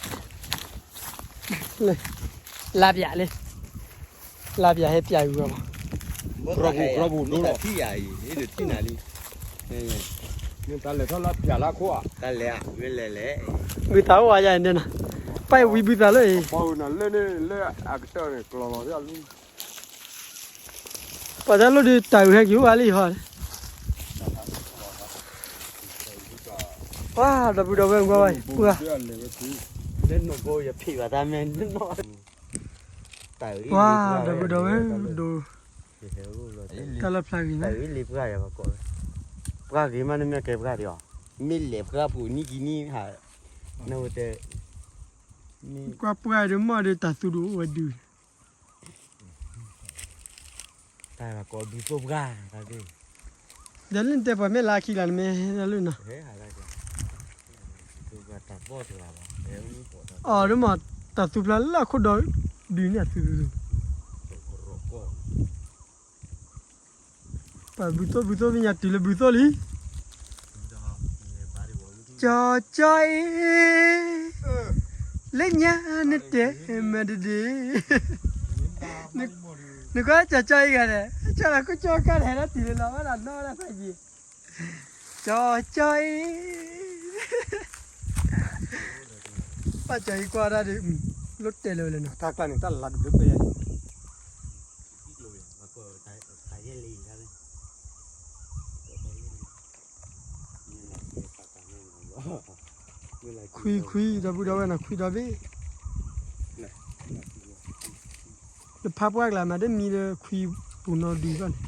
လါပျးလံ, လါပျးဟဲပျးဂုၤဂီၤမး, မ့ၢ်တၢ်လဲၤထီၣ်လၢပျးလၢခိၣ်ဧါ, ဘုသးအိၣ်ဝဲယါန့ၣ်နီၤ, ပၢ်ဝံဘုသးလၢအံၤ, လၢန့ၣ်လၢအကတၢၢ်န့ၣ် ကလီၤလီၤ ပှၤတၢ်လိၣ်ဒုးတၢ်အုးဟဲက့ၤအိၣ်အါလံဟီ, ပှၢ် ဒီပုၢ်ဒီဝဲၢ်ကွၢ်ဝဲပှၢ်, လၢနိၣ်ဘိယဖံးဘၣ်တၢ်မဲာ်, ပှၢ် ဒီပုၢ်ဒီဝဲၢ်ဒိၣ်, တၢ်လီၢ်ဖျါဂ့ၤမး, ပှၢ်ဂ့ၤမး နမ့ၢ်ကဲပှၢ်ဒံးအီၤ, မ့ၢ်လဲၤပှၢ်ပူၤနံၣ်ကံနံၣ်ဟး, နဝဲတဲ, ကွၢ်ပှၢ်ဒုးမ့ၢ်ဒီးတၢ်သူဒိၣ်ဝဲဒုး တၢ်ကိးဘုသိၣ်ပှၢ်, ဒီးလၢနတဲပှၤမ့ၢ်လါခံလါနမ့ၢ်လၢနီၤ, အီၤဒ်မ့ၢ်တၢ်သူဖျါလၢအခိၣ်ဒီဒုးန့ၣ်အသူ, ပှၤဘုသိၣ်ဘုသိၣ်မ့ၢ်ညါတုၤလၢဘုသိၣ်လံ, ကၠီကၠီအံၤ, လၢညါနတဲမၤတဒ့, နကွၢ်ကၠီကၠီအံၤဂၤန့ၣ်, ကၠီလၢခိၣ်ကၠီကၢ်လဲၤလီၤတုၤလၢလီၤဘၣ်ဒီးနီၢ်ဝဲဒၣ်သးယံၤ, ကၠီကၠီအံၤ, ပၢ်ကၠီအံၤကွၢ်ဒၣ်ဒီး, လိၣ်တဲလၢဝဲလဲၣ်နီၤ, တၢ်ကျါန့ၣ် တၢ်လၤဒုးလၢပှဲၤယၤအံၤ ခွံခွံ ဒီပုၢ်ဒီဝဲၢ်နီၤ ခွံဒီဘ့ၣ်, နဖးပှၢ်ကလါမး တမံလၢခွံပူၤနီၢ်ဒုးဘၣ်န့ၣ်,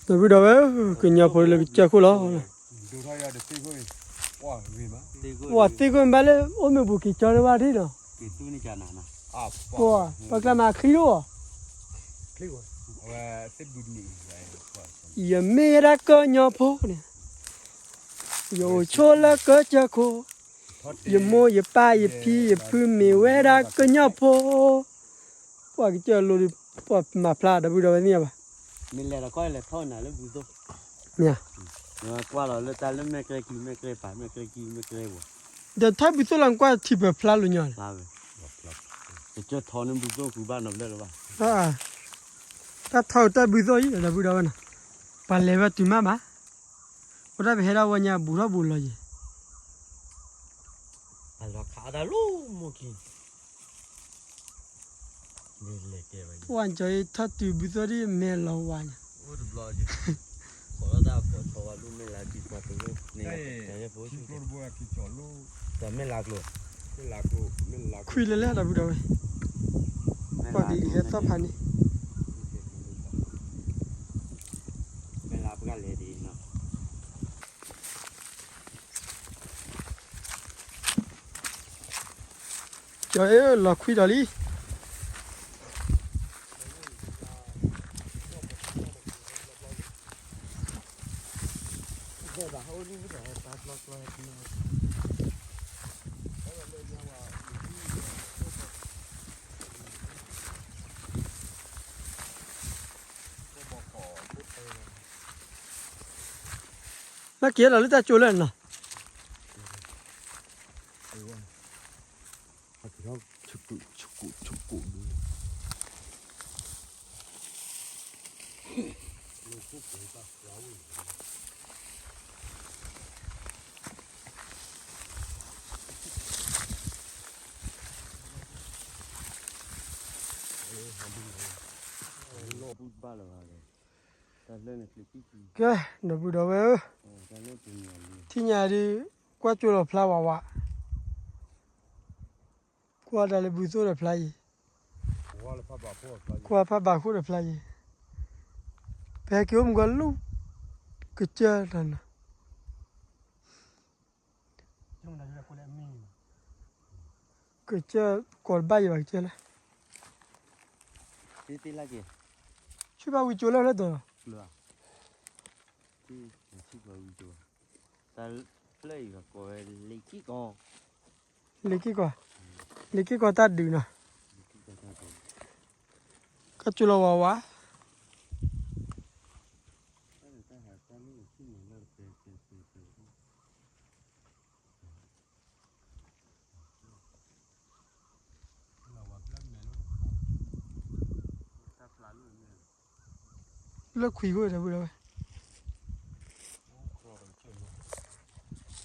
ဒီပုၢ်ဒီဝဲၢ် ကညီဖိလၢကစၢၢ်ခိၣ်လီၤ. ဝဲသ့ၣ်ခိၣ်ဘၣ်လၢအိၣ်မ့ၢ်ပူၤက့ၤကၠီတဘၣ်ဒံးဒီး, ပှၤ ပှၤကျါမၤချံလိၣ်, ယမ့ၢ်ဝဲဒၣ်ကညီဖိန့ၣ်, ယအိၣ်ဆိးလၢကစၢၢ်ခိၣ်, ယမိၢ်ယပၢ်ယဖံယဖုမ့ၢ်ဝဲဒၣ်ကညီဖိ, ပှၤကစၢၢ်လိၤဒီး ပှၤမၤဖျါဒီပုၢ်ဒီဝဲၢ်သ့ၣ်ညါဘၣ်, မ့ၢ်လဲၤလီၤခီလဲၤထီၣ်နၤလၢဘုသိၣ်, မ့ၢ် ကွၢ်လီၤလၢတၢ်လၢမဲာ်ကျဲကံ မဲာ်ကျဲပၤ မဲာ်ကျဲကံ မဲာ်ကျဲဝီၤ, ဒီးထီၣ်ဘုသိၣ်လီၤ နကွၢ်ထံၣ်ပၢၢ်ဖျါလိာ်ညီလီၤ, ကစၢၢ်ထီန့ၣ်ဘုသိၣ်ဃုဘၣ်နီတဘျီလၢၤဘၣ်, တၢ်ထီတၢ်ဘုသိၣ်အံၤ ဒီပုၢ်ဒီဝဲၢ်နီၤ, ပှၤလဲၤဝဲတုၤမးဘၣ်, အိၣ်ဒၣ်ပဟဲဒၣ်ဝဲညါဘူးထီၣ်ဘူးလီၤယံၤ ပှၤကၠီထီၣ်တုၤဘုသိၣ်ဒ် မဲာ်လီၤဝါညါ, ခွံလဲၤလဲၣ်ဒီပုၢ်ဒီဝဲၢ်, ပှၤကဟဲသီၣ်ဖးန့ၣ် ကၠီဧၢ လီၤခွံဒီးလံ. မ့ၢ်က့ၤလီၤလၢတၢ်ကၠိလၢနီၤ, ကဲ ဒီပုၢ်ဒီဝဲၢ်ဧၢ, ထံၣ်ညါဒ် ကွၢ်ကၠိလီၤဖျါဝးဝး, ကွၢ်တၢ်လၢဘုသိၣ်ဒီးဖျါယံၤ, ကွၢ်ဖးဘးခိၣ်ဒီးဖျါယံၤ, ပဟဲက့ၤအိၣ်မူကီၢ်လူၢ် ကစၢၢ်တၢ်နီၤ ကစၢၢ်ကိးတဘၣ်ယံၤဘၣ်ကစၢၢ်လၢ, ဆံဘၣ်ဝံကၠိလၢလၢဒီး, လ့ၤက့ၢ်ကီး, လ့ၤက့ၢ်ကီးတၢ်ဒုးနီၤ, ကၠိလီၤဝးဝး လၢခွံခိၣ်တၢ်ဝဲ,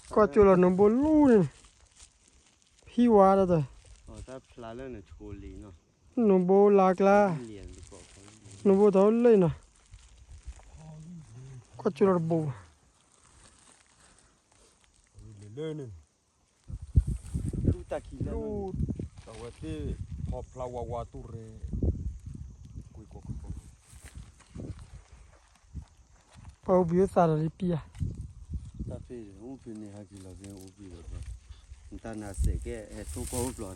ကွၢ်ကၠိလီၤနိဘိလူၢ်န့ၣ်, ဟံၣ်ဝါတၢ်တၢ်, နိဘိလါကျါ, နိဘိတၢ်အိၣ်လၢနီၤ, ကွၢ်ကၠိလီၤတဘိ ပှၤအိၣ်ဘှံးအိၣ်သးဒီးလံပံဧါ, တၢ်ဖဲအိၣ်ဘှံးန့ၣ်ဟဲက့ၤလီၤဖဲအိၣ်ဘှံးလီၤ, နတၢ်နၤစဲးကဲ ဟဲထိၣ်ကီၢ်အိၣ်ဘျီန့ၣ်, န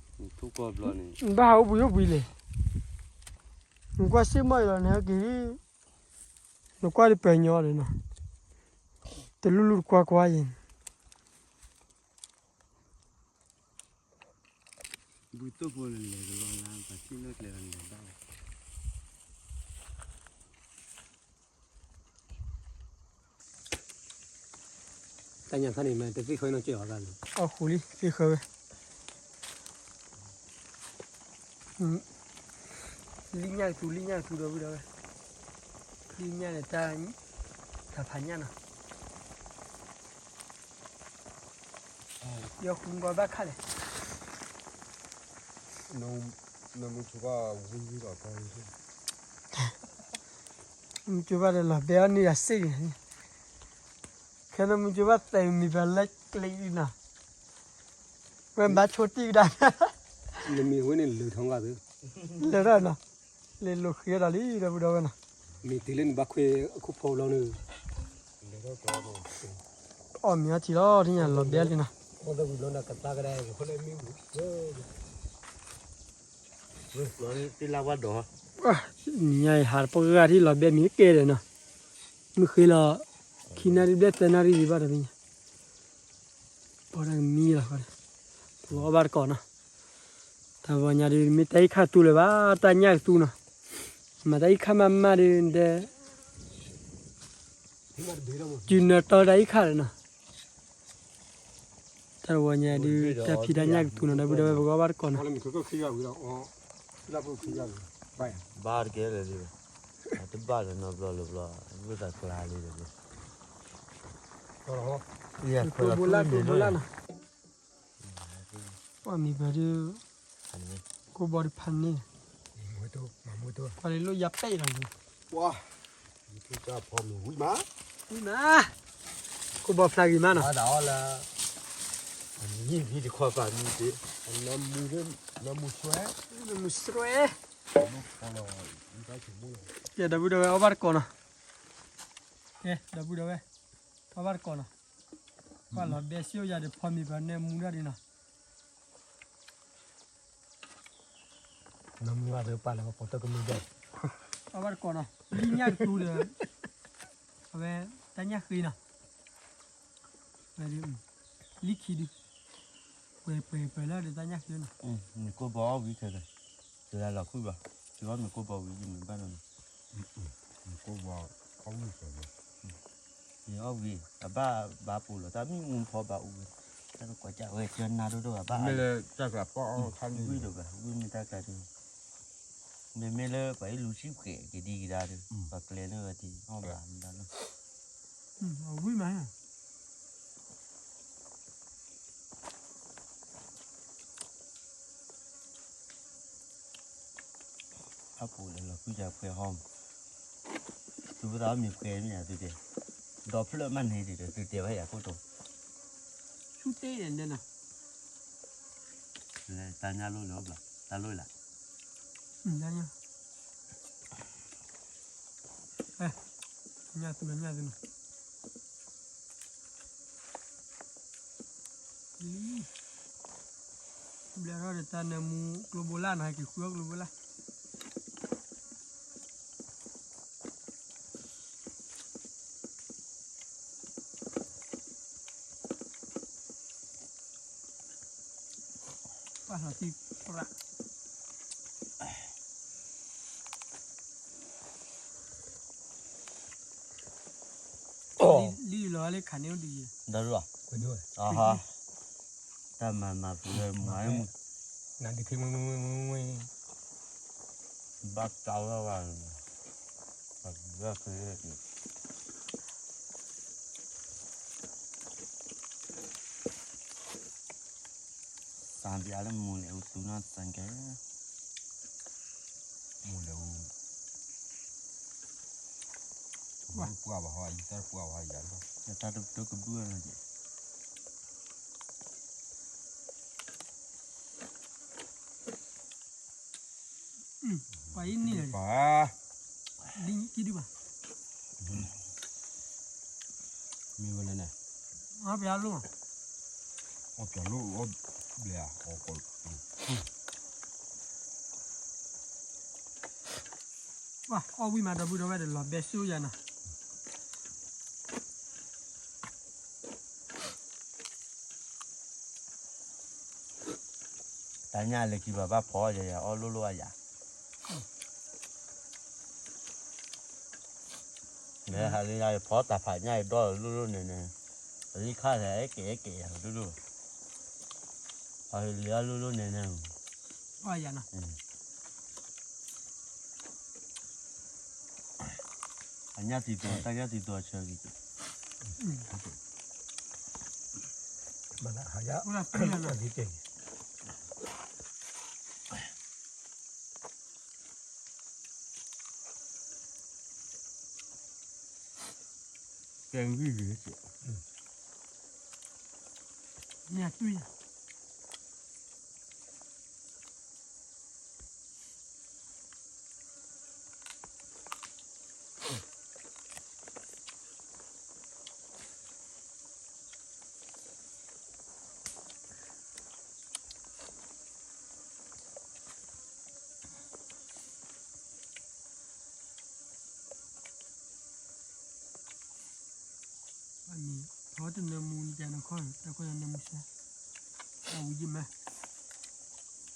ထိၣ်ကီၢ်ဘျီန့ၣ်, နဘၣ်ဟးအိၣ်ဘှံးအိၣ်ဘှံးလဲၣ်, နကွၢ်စ့ၢ်မီၢ်အံၤလီၤ နဟဲက့ၤ နကွၢ်ဒ်ပှၤညီဒီးနီၤ, တလူလူတကွၢ်ကွၢ်ယဲၢ်န့ၣ်, ဘုသိၣ်ဖိလဲၤလဲၤကလီလါ ပှၤထံၣ်လၢကျဲဒီးလဲၤဘၣ်လီၤ. တၢ်ညၣ်ခါန့ၣ် မ့ၢ်တသ့ၣ်ဃၢနီၢ်ကၠီၣ်အီၤဘၣ်လီၤ. အီၣ်ဃူလံ သ့ၣ်ဃၢဝဲ. လံၣ်ညၣ်ကသူ လံၣ်ညၣ်ကသူဒီပုၢ်ဒီဝဲၢ်, လံၣ်ညၣ်န့ၣ် တၢ်ဖးညၣ်နီၤ. ယီၤဃူကီဘၣ်ခါလဲၣ်. နမူကၠိဘၣ်ဝံၤဝံၤလီၤ. မူကၠိဘၣ်ဒီးလီၤဘဲအီၣ်န့ၢ်ယၤစ့ၢ်ကီးန့ၣ်, ခဲနမူကၠိဘၣ်သဲးမံၤပှၤလၢကျဲအံၤနီၤ, ဝဲဘၣ်ဆိတံၢ်ကဒါ, နမံၤဝဲန့ၣ်လၢထီၣ်ဂၤသၢ, လၢထီၣ်နီၤ, လဲၤလိာ်ဃံၤဒီးလံ ဒီပုၢ်ဒီဝဲၢ်နီၤ, မ့ၢ်တုၤလၢနဘၣ်ခွဲးအခိၣ်ဖီဘျီန့ၣ်, အီၣ်မ့ၤအီထံလီၤ ထံၣ်ညါလီၤဘဲလံနီၤ. ဝံၤဘျီန့ၣ်ကသါကဒါ, လၢမ့ၢ်ဝံၤ, သ့ၣ်လၢဝါဒီး နံၤညါအံၤဟးတပှၢ်ဂၤထံၣ်လီၤဘဲမံၤကဲဒီးနီၤ, မုၢ်ဃ့လီၤ ခံနၣ်ရံၣ်ဘျဲၣ်သၢနၣ်ရံၣ်ဒံးဘၣ်တဘျီညါ, ပှၤတၢ်ကမံလီၤဃီဒီး ပကအီၣ်ဘၣ်တကိးနီၤ, တၢ်ဝီညါဒုး မ့ၢ်တၢ်အံၤခါသူလၢၤဘၣ် တၢ်ညၣ်ကသူနီၤ, မ့ၢ်တၢ်အံၤခါမးမးဒုး တဲ စုနၢတၢ်အံၤခါလၢနီၤ, တၢ်တဝီညါဒုး တၢ်ဖံးတၢ်ညၣ်ကသူနီၤ ဒီပုၢ်ဒီဝဲၢ် ပကအီၣ်ဘၣ်တကိးနီၤ, ဘၣ်တကဲလၢာ်လံ, အတဘၣ်လၢၤနီတဘျီလၢၤဘျီ, ဝံသးကျါလံဒီး, ကျိဘိလၢနီၤ, ပှၤမံၤပှၤဒုး, ကိၢ်ဘီဒုးဖးန့ၢ်, ပှၤလၢလိၣ်ယၤပဲၣ်လီၤ, ဝံၤမး, ကိၢ်ဘီဖျါဂ့ၤမးနီၤ, လၢ, မံၤဖံတခွါပာ်မံၤတ့, နမူ, နမူဆွဲ, နမူဆွဲ, ကဲဒီပုၢ်ဒီဝဲၢ် အီၣ်ဘၣ်တကိးနီၤ, ကဲဒီပုၢ်ဒီဝဲၢ်, အီၣ်ဘၣ်တကိးနီၤ, ပှၤလီၤဘဲစ့ၣ်အိၣ်ယၤဒီးဖီမံၤပှၤနဲမူဒၣ်ဒုးနီၤ နမူဘၣ်သပာ်လၢပှၤပိာ်တၢ်ကမံၤဒဲး, အီၣ်ဘၣ်တကိးနီၤ, လံၣ်ညၣ်ကသူဒီး, အဝဲ, တၢ်ညၣ်ဃ့နီၤ, လံၣ်ခံဒု, ပှဲၤပှဲၤပှဲၤလၢဒီးတၢ်ညၣ်ဃ့နီၤ, မ့ၢ်ကိၢ်ဘီအီၣ်ဝံၤခဲလၢာ်, တလၢလီၤဃုဘၣ်, တုၤအီၣ်မ့ၢ်ကိၢ်ဘီဝံၤယမ့ၢ်ဘၣ်နီၤ, မ့ၢ်ကိၢ်ဘီအီၣ်ဝံၤခဲလၢာ် ယအီၣ်ဝံၤ, အဘၣ်ဘၣ်ပူၤလီၤ တၢ်မံမူဖီဘၣ်အူဝဲ, တၢ်တကွၢ်ကၢ်ဝဲကၢနါဒိၣ်ဒိၣ်ဘၣ်ဘၣ်, မ့ၢ်လၢတၢ်ကျးပီၣ်အီၣ်ခါန့ၣ်, ဝံၤဒိၣ်ဘၣ် ဝံၤမ့ၢ်တၢ်ကျးဒိၣ်, မ့မ့ၢ်လၢပှၤအံၣ်လူၤဆံၣ်ဃဲးက့ၤဒံကဒါဒီး, ပှၤကျဲန့ၣ်ဝဲဒၣ်အီၣ်ဘၣ်မတၤလီၤ ဝံၤမး အပူၤလၢလီၤကွံယၤဖှဲဟီ, သုပသးအီၣ်မ့ၤဖှဲမ့ၢ်ယၤသုတဲ, ဒီဖျၢၣ်မးန့ၣ်ဒီးသုတဲဘၣ်ယၤခိၣ်တီ, ဆူၣ်တဲန့ၣ်နီၤ, တၢ်ညၣ်လိၣ်လၢအီၣ်ဘျီ, တၢ်လိၣ်လၢ, တၢ်ညၣ်, ညၣ်သူလၢညၣ်သူနီၤ ဘျဲၣ်ထီၣ်ဒီးတၢ်နၢမူကျိဘိလၢ်နီၤ ဟဲက့ၤဃုအီၣ်ကျိဘိလၢ် ပှၤလီၤတံၢ်ပြး လံလီၤလၢခးန့ၢ်အိၣ်ဒံးယံၤ ဒီးရူၢ်, တၢ်မၤမၤပူၤလၢမၤမူၤ, နဒုးခ့မူၤမူၤမူၤမူၤ, ဘၣ်ကၠီလၢၤဘၣ်, ဘၣ်ကၠီ သးပျၢ်လၢမူၤလဲၤအူသူနီၢ်သၢကဲ, မူၤလဲၤအူ, ပှၢ်ဘၣ်ဟီ ယတၢ်ပှၢ်ဘၣ်ဟီယၤလီၤ, ယတၢ်တကဘုၣ်လီၤက့ၤ ပှၤအံၤန့ၣ်, ပှၤ, ဒ်ကံဒုဘၣ်, မ့ၢ်ဝဲလဲၣ်န့ၣ်, အီၣ်ပျးလိၣ်, အီၣ်ပျးလိၣ်အီၣ်ဘျဲၣ်, ပှၤအီၣ်ဝံၣ်မးဒီပုၢ်ဒီဝဲၢ်ဒီးလီၤဘဲစိယၤနီၤ တၢ်ညၣ်လၢခံပှၤဘၣ်ဖီယၤ ယၤအီၣ်လိၣ်လိၣ်အယၤ, မ့ၢ်ဟးလၢယၤဖီတၢ်ဖးညၣ်ယဒီၣ်လိၣ်လိၣ်န့ၣ်န့ၣ်, အလံခါလဲၣ်ကဲကဲယၤလိၣ်လိၣ်, ဟးလၢယၤလိၣ်လိၣ်န့ၣ်န့ၣ်, အယၤနီၤ အညၣ်တံၤသီ တၢ်ညၣ်တံၤသီဆၢဂ့ၤက့ၤ, မနၤဟးယၤ, ကဲဂံၢ်ဂ့ၤ, ညၣ်တွံၢ် နၢမူန့ၣ် တၢ်ခီန့ၢ်နၢမူဆဲ, တၢ်ဝံၤယံၤမး,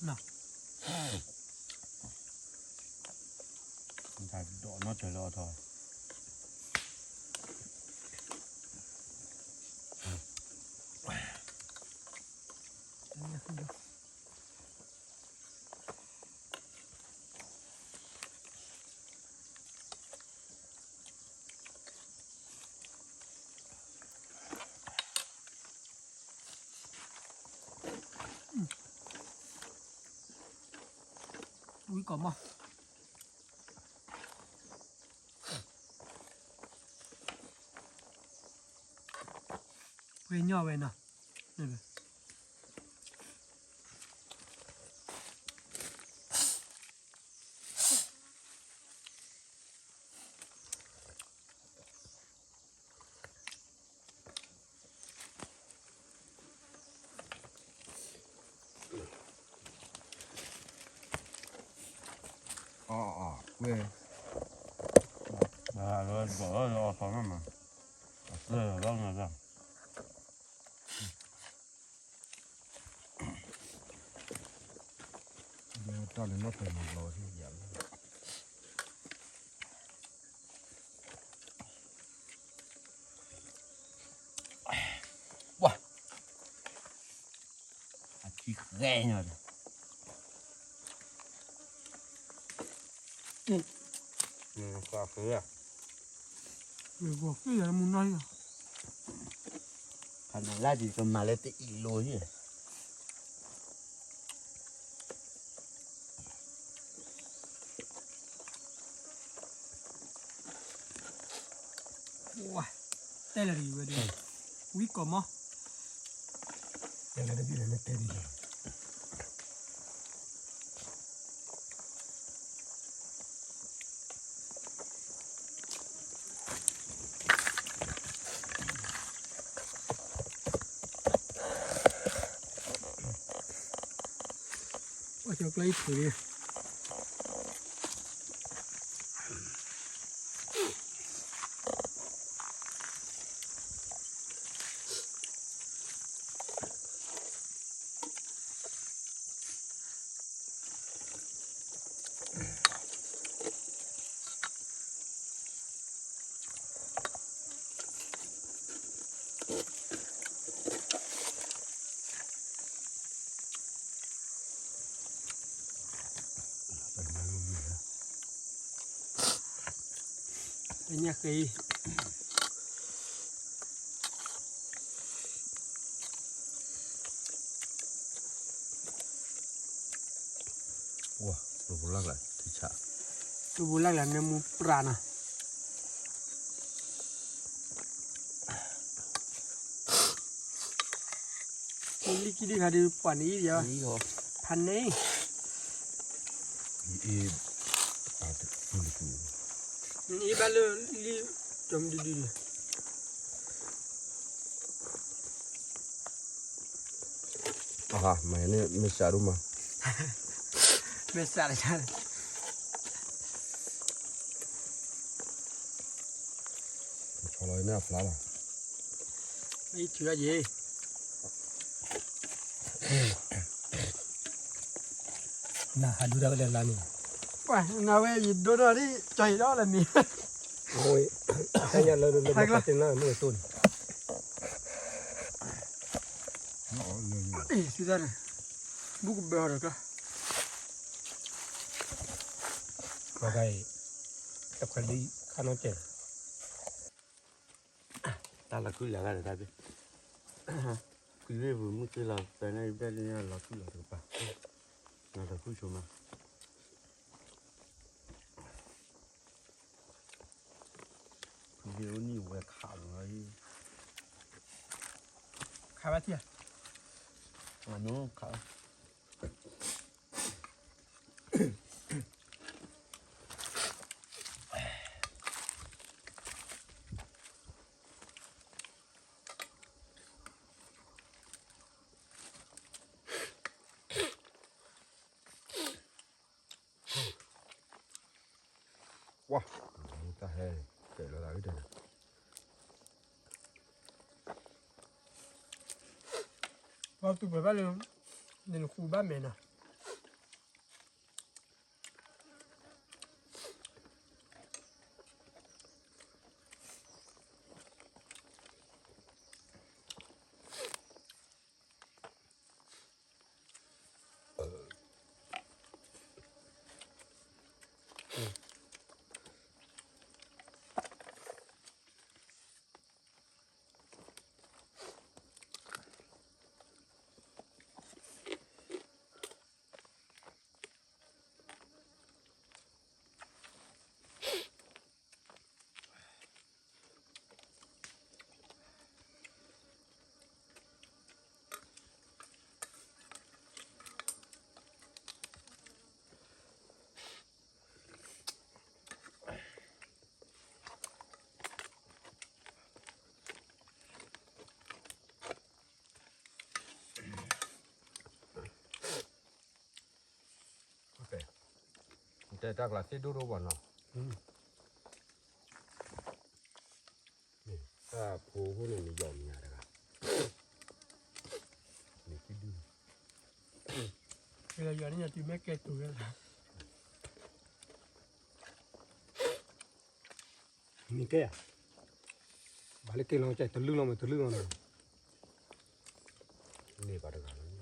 နီၤ, တၢ်ဒိးနီတၢၤလၢအီၤထီၣ် ဝံကိးမီၢ်, ပှဲၤညီဝဲနီၤ, အီ အီ ကွဲ, ဘၣ်လၢဘီၣ်လၢအီၤထီၣ်မးမး, အသၢလီၤမး, တၢ်လၢနီၢ်ပၢၢ်မၤလီၤ, ပှၤ, အထံဃဲညါဒီး, ဃၣ်ဃၢၤ, မုၢ်နီၢ်, ဖးနၤလၢဒ်ကမၤလၢတအံၤလိၤယဲၢ် တဲလၢၤတဂ့ၤဝဲဒၣ်, ဝံကိးမီၢ်, တဲလၢၤတဂ့ၤလၢတဲဒ်လဲၣ် အီၣ်ကၠီကျၢအံၤထူၣ်လံ ညၣ်ဃ့အံၤ ဝါ ကျိဘိလၢ်ကျါ ထံဆး ကျိဘိလၢ်ကျါနၢမူပြၢ်နီၤ လံကံဒုခါဒုးပှၤန့ၣ်အံၤဒီး ဖးန့ၣ် အံၤ အံၤဘၣ်လၢလံ ကၠီမဒုဒု အဟါ မၤန့ၣ် မ့ၢ်စးဒိၣ်မး မ့ၢ်စးလၢ ဆီလီၤန့ၣ်အဖျါလီၤ မ့ၢ်ထံၣ်အီၤယံၤ နဟးဒူတၢ်ဝဲလၢလါန့ၣ် ပှၤနဝဲယဒိၣ်ထီၣ်ဒ်ကၠီယံၤဒီးလၢမံၤ တၢ်ညါလၢလၢလၢပှၤတ့ၢ်နၢ်မုၢ်တိၢ်န့ၣ် အံၤစံးတၢ်န့ၣ် ဘူးကဘၢဟီၣ်ဒီးကျါ ပှၤဂၤအံၤ တခွဲးလံခါနီတဲာ် တၢ်လီၤခုလၢ်ဂၤဒီးတၢ်ဘ့ၣ် ကွံာ်ဝဲပူၤမုၢ်က့လီၤ ပှၤန့ၣ်ဘၣ်လၢလီၤခုလီၤတကပၤ လီၤတခုဆိမး ဖုဂ့ၤအိၣ်နံၣ်ဝဲခးလီၤ ခးဘၣ်ထံၣ် မၤနုၤခး ဝါ တၢ်ဟဲ တဲလီၤသးဝံၤတၢ်န့ၣ် ပှၤတူၢ်ပှဲၤဘၣ်လၢ နနဃူဘၣ်မဲာ်နီၤ. တဲတၢ်ကျးသ့ၣ်ဒိၣ်ဒိၣ်ဘၣ်နီၤ. တၢ်ဖိအဃိန့ၣ် နယီၤမညါတဂၤ, နသ့ၣ်ဒိၣ်, ယီၤန့ၣ် ယတုၤမ့ၢ်ကဲတူၤဝဲလီၤ. မ့ၢ်ကဲဧါ, ဘၣ်လၢကဲလီၤ တလုၢ်လီၤမ့ၢ်တလုၢ်လီၤနီၤ, န့ၢ်ဘၣ်တဂၤလီၤ.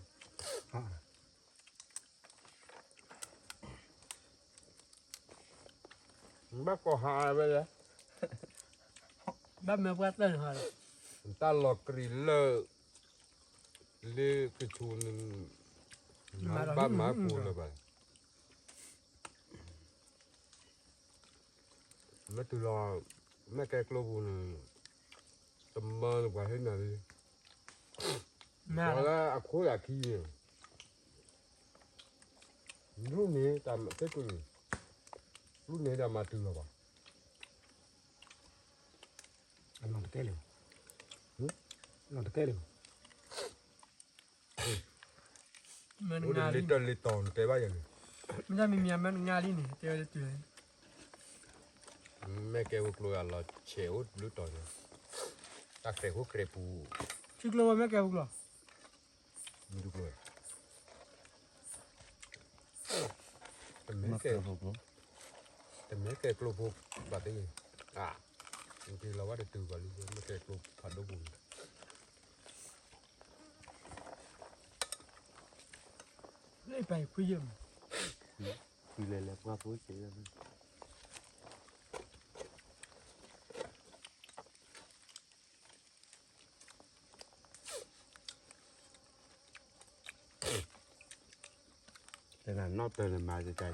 ဘၣ်ကိးဟးဝဲလဲၣ်, ဘၣ်မၢပှၢ်တၢၢ်န့ၣ်ဟီ, တၢ်လီၤကရံၣ်လၢ လၢကဆိးန့ၣ် ဘၣ်မၤပူၤလၢၤဘၣ်. မ့ၢ်တုၤလီၤ မ့ၢ်ကဲကျိပူၤန့ၣ် တမၢလၢပှၤဟ့ၣ်နၤလံ, ပှၤလၢအခိၣ်အခံန့ၣ် လူန့ၣ်တၢ်မၤသ့ၣ်ကွံာ်, လူန့ၣ်တၢ်မၤတုၤလီၤဘၣ်. အနီၢ်တကဲလၢၤ, အနီၢ်တကဲလၢၤ, မ့ၢ်နငါလံ, လ့တၢ်လ့တီၤနတဲဘၣ်ယၤန့ၣ်, မ့ၢ်တၢ်မံၤမံၤမ့ၢ်နငါလံန့ၣ် တဲဝဲလၢတုၤလံ. မ့ၢ်ကဲဝဲကျိယၤလီၤဆဲးအိၣ်ဘျုးတီၤန့ၣ်, တၢ်ကြဲးဖိကြဲးပူၤ, ထံကျိဝဲမ့ၢ်ကဲဝဲကျိ မ့ၢ်ဒုးကျိဝဲ, တမ့ၢ်ကဲ, တမ့ၢ်ကဲကျိဖိဘၣ်သ့ၣ်, အါ, နက့ၤလီၤဝဲတတုၤဘၣ်လံ မ့ၢ်ကဲကျိဖးဒိၣ်ပူၤန့ၣ်, လၢပၢ်ခွံယဲၢ်မး, ခွံလဲၤလဲၤပှၢ်ဖိစဲး တနၤနီၣ်တၢၤန့ၣ်မၤကကါ,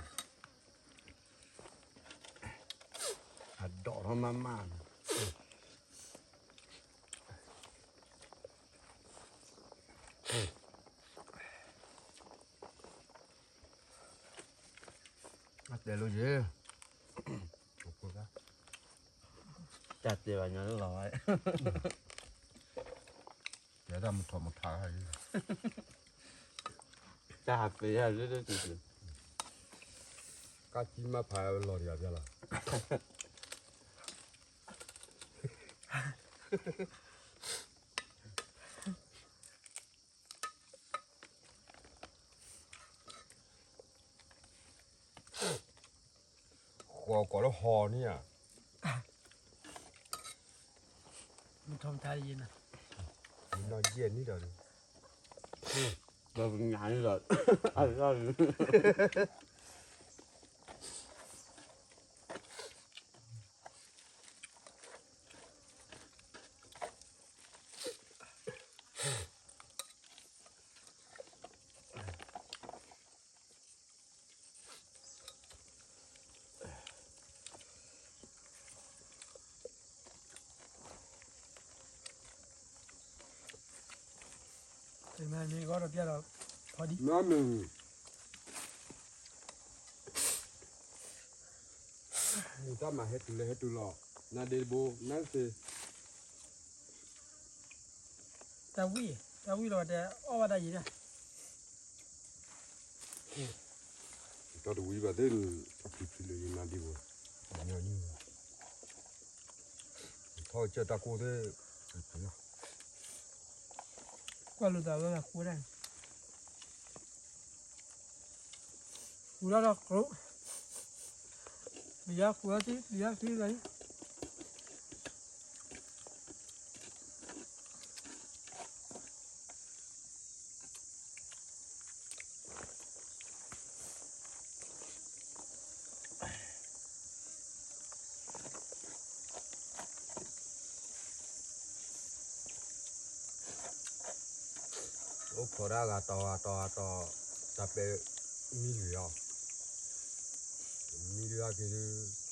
အဒိးထီၣ်မးမးန့ၣ်, အတဲလိာ်ယဲ, တၢ်တဲဘၣ်ညီလီၤဝဲ, တဲတၢ်မုၢ်ထီၣ်မုၢ်ထး, တၢ်ဟးပဲၤယၤလၢလၢတုၤတုၤ, ကၢ်ကံမၤဖးလီၤတယၤဖျါလီၤ. ဃီၤကိးလၢဟီၤန့ၣ်ဧါ, မုၢ်ထီၣ်မုၢ်ထးယဲနၤ, မုၢ်နီၢ်ယဲၢ်နံၣ်ဒီး, ဒီးပညာန့ၣ်ဒီး, အလီၢ်န့ၣ် မ့ၢ်ဂီၢ်ဒီးပျဲဒီး, ဖီဒံ, မ့ၢ်, မ့ၢ်တၢ်မၤဟဲတုၤလၢဟဲတုၤလီၤ, နဒ့တဘိ နသ့ တၢ်ဝံၣ်, တၢ်ဝံၣ်လီၤတဲအီၣ်ဘၣ်တၢ်ယံၤဒၣ်, တၢ်တဝံၣ်ဘၣ်သ့ၣ်န့ၣ် အဖျံဖျံလၢယနါဒ့ဘိ, ညီနုၢ်, ထီၣ်ကစၢၢ်တၢ်ကိၢ်သ့ၣ်, ကွၢ် လိာ်သးဝဲဂၤဃိဒၣ်န့ၣ်, ဃိဒၣ်ဒီးကျိ, ပယါဃိဒၣ်သံ ပယါသံလီၤ, အိၣ်ခိးဒၣ်ဂၤတီၤဂၤတီၤဂၤတီၤ,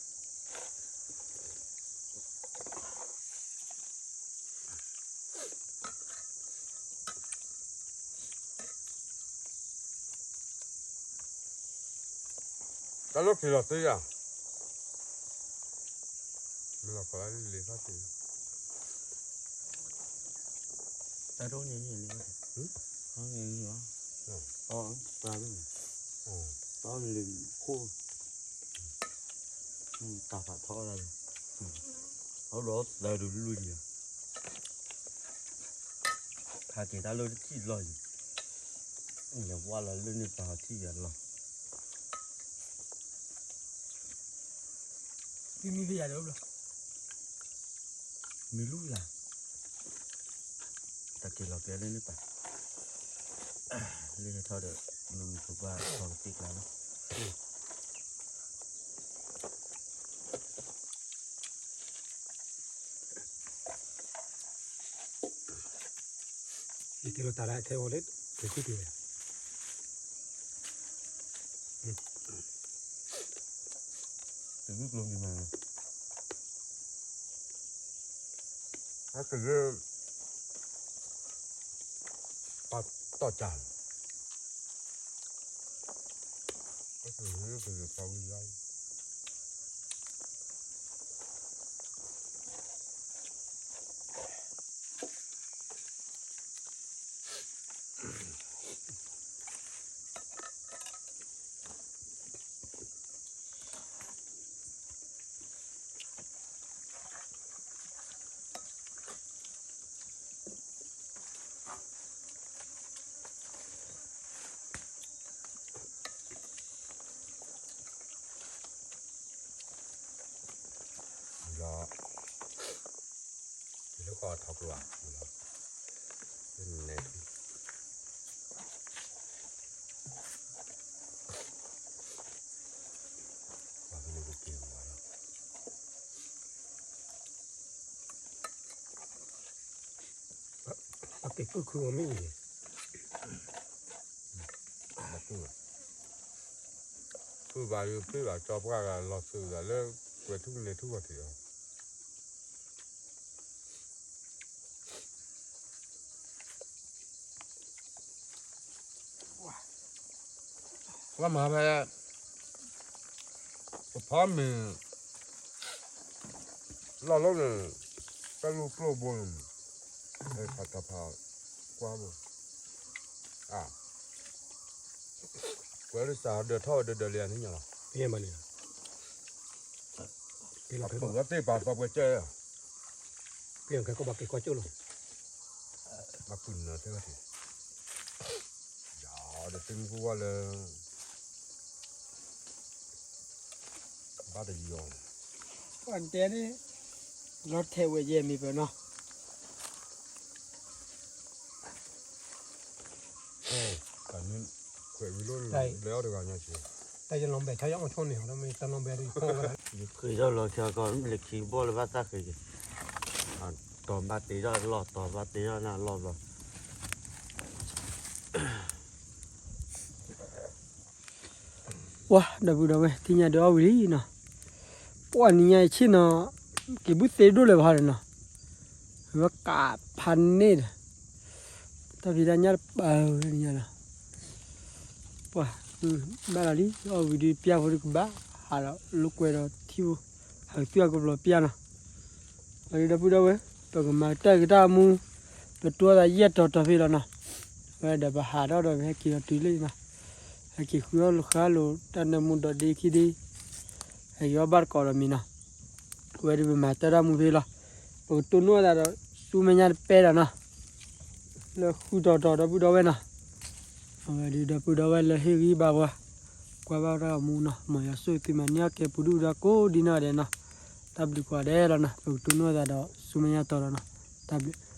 တၢ်ပဲမံလွံၢ်အီၤ, မံလွံၢ်အက့ၤဒုး တၢ်လီၢ်ခံလီၤတ့ၢ်ယၤ, မ့ၢ်လီၤခီလၢလံၤခီၣ်ထံး, တၢ်ဒိၣ်န့ၣ်န့ၣ်လံၤခီၣ်ထံး, အီၣ်န့ၣ်လံၤ, အီၣ်ပှၤလံၤ, အီၣ်လံၤခိၣ်, တၢ်ဖးထီအီၣ်ဒၣ်လံ, အီၣ်ဒီးသၢဒုးလွံၢ်လံၤ, ဟးက့ၤတၢ်လၢတထံၣ်လီၤယံၤ, လဲၤဝါလီၤလၢန့ၣ်ပာ်ထံၣ်ယၤလီၤ, မံမံဖဲယၤဒီးဘျီ, မံလူယၤ, တၢ်က့ၤလီၤက့ၤလၢန့ၣ်ပာ်, လၢထီၣ်ဒီး နမုၢ်ပှၢ်ထီၣ်ကသံၣ်ကျါလီၤ. ယတဲလီၤတၢ်လၢထဲဝဲလၢ က့ၤကွံာ်က့ၤဝဲ, တဝံၣ်ကျိၤမံၤမး, အက့ၤလၢ ပှၤတီၢ်ကၢ်, အက့ၤလၢက့ၤပှၤဝံၤလီၤ. လီၤ, လၢဃီထီကျိဧါ, လၢန့ၣ်ထူ, ပှၤကန့ၣ်ကက့ၤဝဲလီၤ. အက့ၤကုၢ်ခုအီၤမ့ၢ်အံၤန့ၣ်, ကုၢ်ဘၣ်ယပ့ၢ်ဘၣ်ကၠီပှၢ်ဂၤလီၤသုးဂၤလၢ ကွဲၤထူၣ်န့ၣ်ထူၣ်ဂီၤထံးအီၤ ကွၢ်မၤဖဲ ကဖီမ့ၤ လီၢ်လီၢ်န့ၣ် တၢ်လူၢ်ကျိၣ်ဘိန့ၣ် ဖးတဖး ကွၢ်မး အါ ကွဲးလၢစးဒၢးထီၣ်ဝဲဒၢးဒၢးလံန့ၣ်ညါလီၤ ပှၤသ့ၣ်ပာ်သီပှဲၤကၢၢ် ပှၤကဲကီၢ်ဘၣ်ကဲကီၢ်ကၠိၣ်လီၤ ဘၣ်ကုၢ်နၢၤတဲဝဲ ယၤဒီးသ့ၣ်မုၢ်ကဝီၤလၢ ဘၣ်တယီၤ ပှၤတဲန့ၣ် လီၤထဲးဝဲယဲၢ်မံၤပၢၢ်နီၤ ခွဲးဝံၤလိၣ်လဲၤအီၣ်တဂၤညါက့ တၢ်ယလီၤဘဲးထီၣ်ယအီၣ်ဆိၣ်န့ၣ် တၢ်လီၤဘဲးဒီးယဖီဝဲ ယဃ့ထီၣ်လီၤခံကီၢ် လၢခံဘီၣ်လၢဘၣ်သၣ်ဃ့က့ၤ တီၤဘၣ်တ့ထီၣ်လီၢ် တီၤဘၣ်တ့ထီၣ်နၢ်လီၢ်ဘျီ ပှၤဒီပုၢ်ဒီဝဲၢ် ထံၣ်ညါဒီးအီၣ်ဝံၤလံနီၤ ပှၤနံၤညါအံၤဆ့ၣ်နီၤ က့ၤဘုၣ်သ့ဒိၣ်လၢၤဘၣ်ဒီးနီၤ ဝဲကးဖးန့ၣ်ဒီး တၢ်ဖံးတၢ်ညၣ်တပာ်ဝဲနံၤညါလီၤ ပှၤ ဘၣ်လီၤလံ အီၣ်ဝံၤဒုးပျၢ်ဖိဒုးကဘၣ် ဟးလီၤလိာ်ကွဲဒီးထံဖိ ဟးကသွံၣ်အကဘျီပျၢ်နီၤ ဒီပုၢ်ဒီဝဲၢ် ပကမၤတၢ်ဂ့ၤတၢ်မူ ပတိၢ်သးယဲၢ်တီၤတီၤဖဲလီၤနီၤ ဝဲဒီးပဟးထီၣ်ဒီးပဟဲက့ၤဒီးတုၤလံနီၤ ဟဲက့ၤဃုအီၣ်လၢဃါလိာ်တၢ်နၢမူဒီးဒ့ခံဒ့ ဟဲက့ၤအီၣ်ဘၣ်တကိးဒီးမံၤနီၤ ဝဲဒုးပမၤတၢ်တၢ်မူဖဲလီၤ ပကတိၢ်နီၣ်သးဒီး ဆူမဲာ်ညါတပဲဒီးနီၤ, လၢဃုတီၤတီၤဒီပုၢ်ဒီဝဲၢ်နီၤ, အဝဲဒုးဒီပုၢ်ဒီဝဲၢ်လၢဟ့ၣ်ဂံၢ်ဘါပှၤ, ကွၢ်ဘၣ်တၢ်ဂီၤမူနီၤ, မ်ယွၤဆိၣ်ဂ့ၤသုမၤန့ၢ်အီၣ်ကဲပူၤဒုၣ်ပူၤဒါကိးဒံနီၢ်ဂၤဒဲးနီၤ, တၢ်ဘျုးကိးဂၤဒဲးလီၤနီၤ, ပကတိၢ်နီၣ်သးဒီးဆူမဲာ်ညါတီၤလီၤနီၤ, တၢ်ဘျုး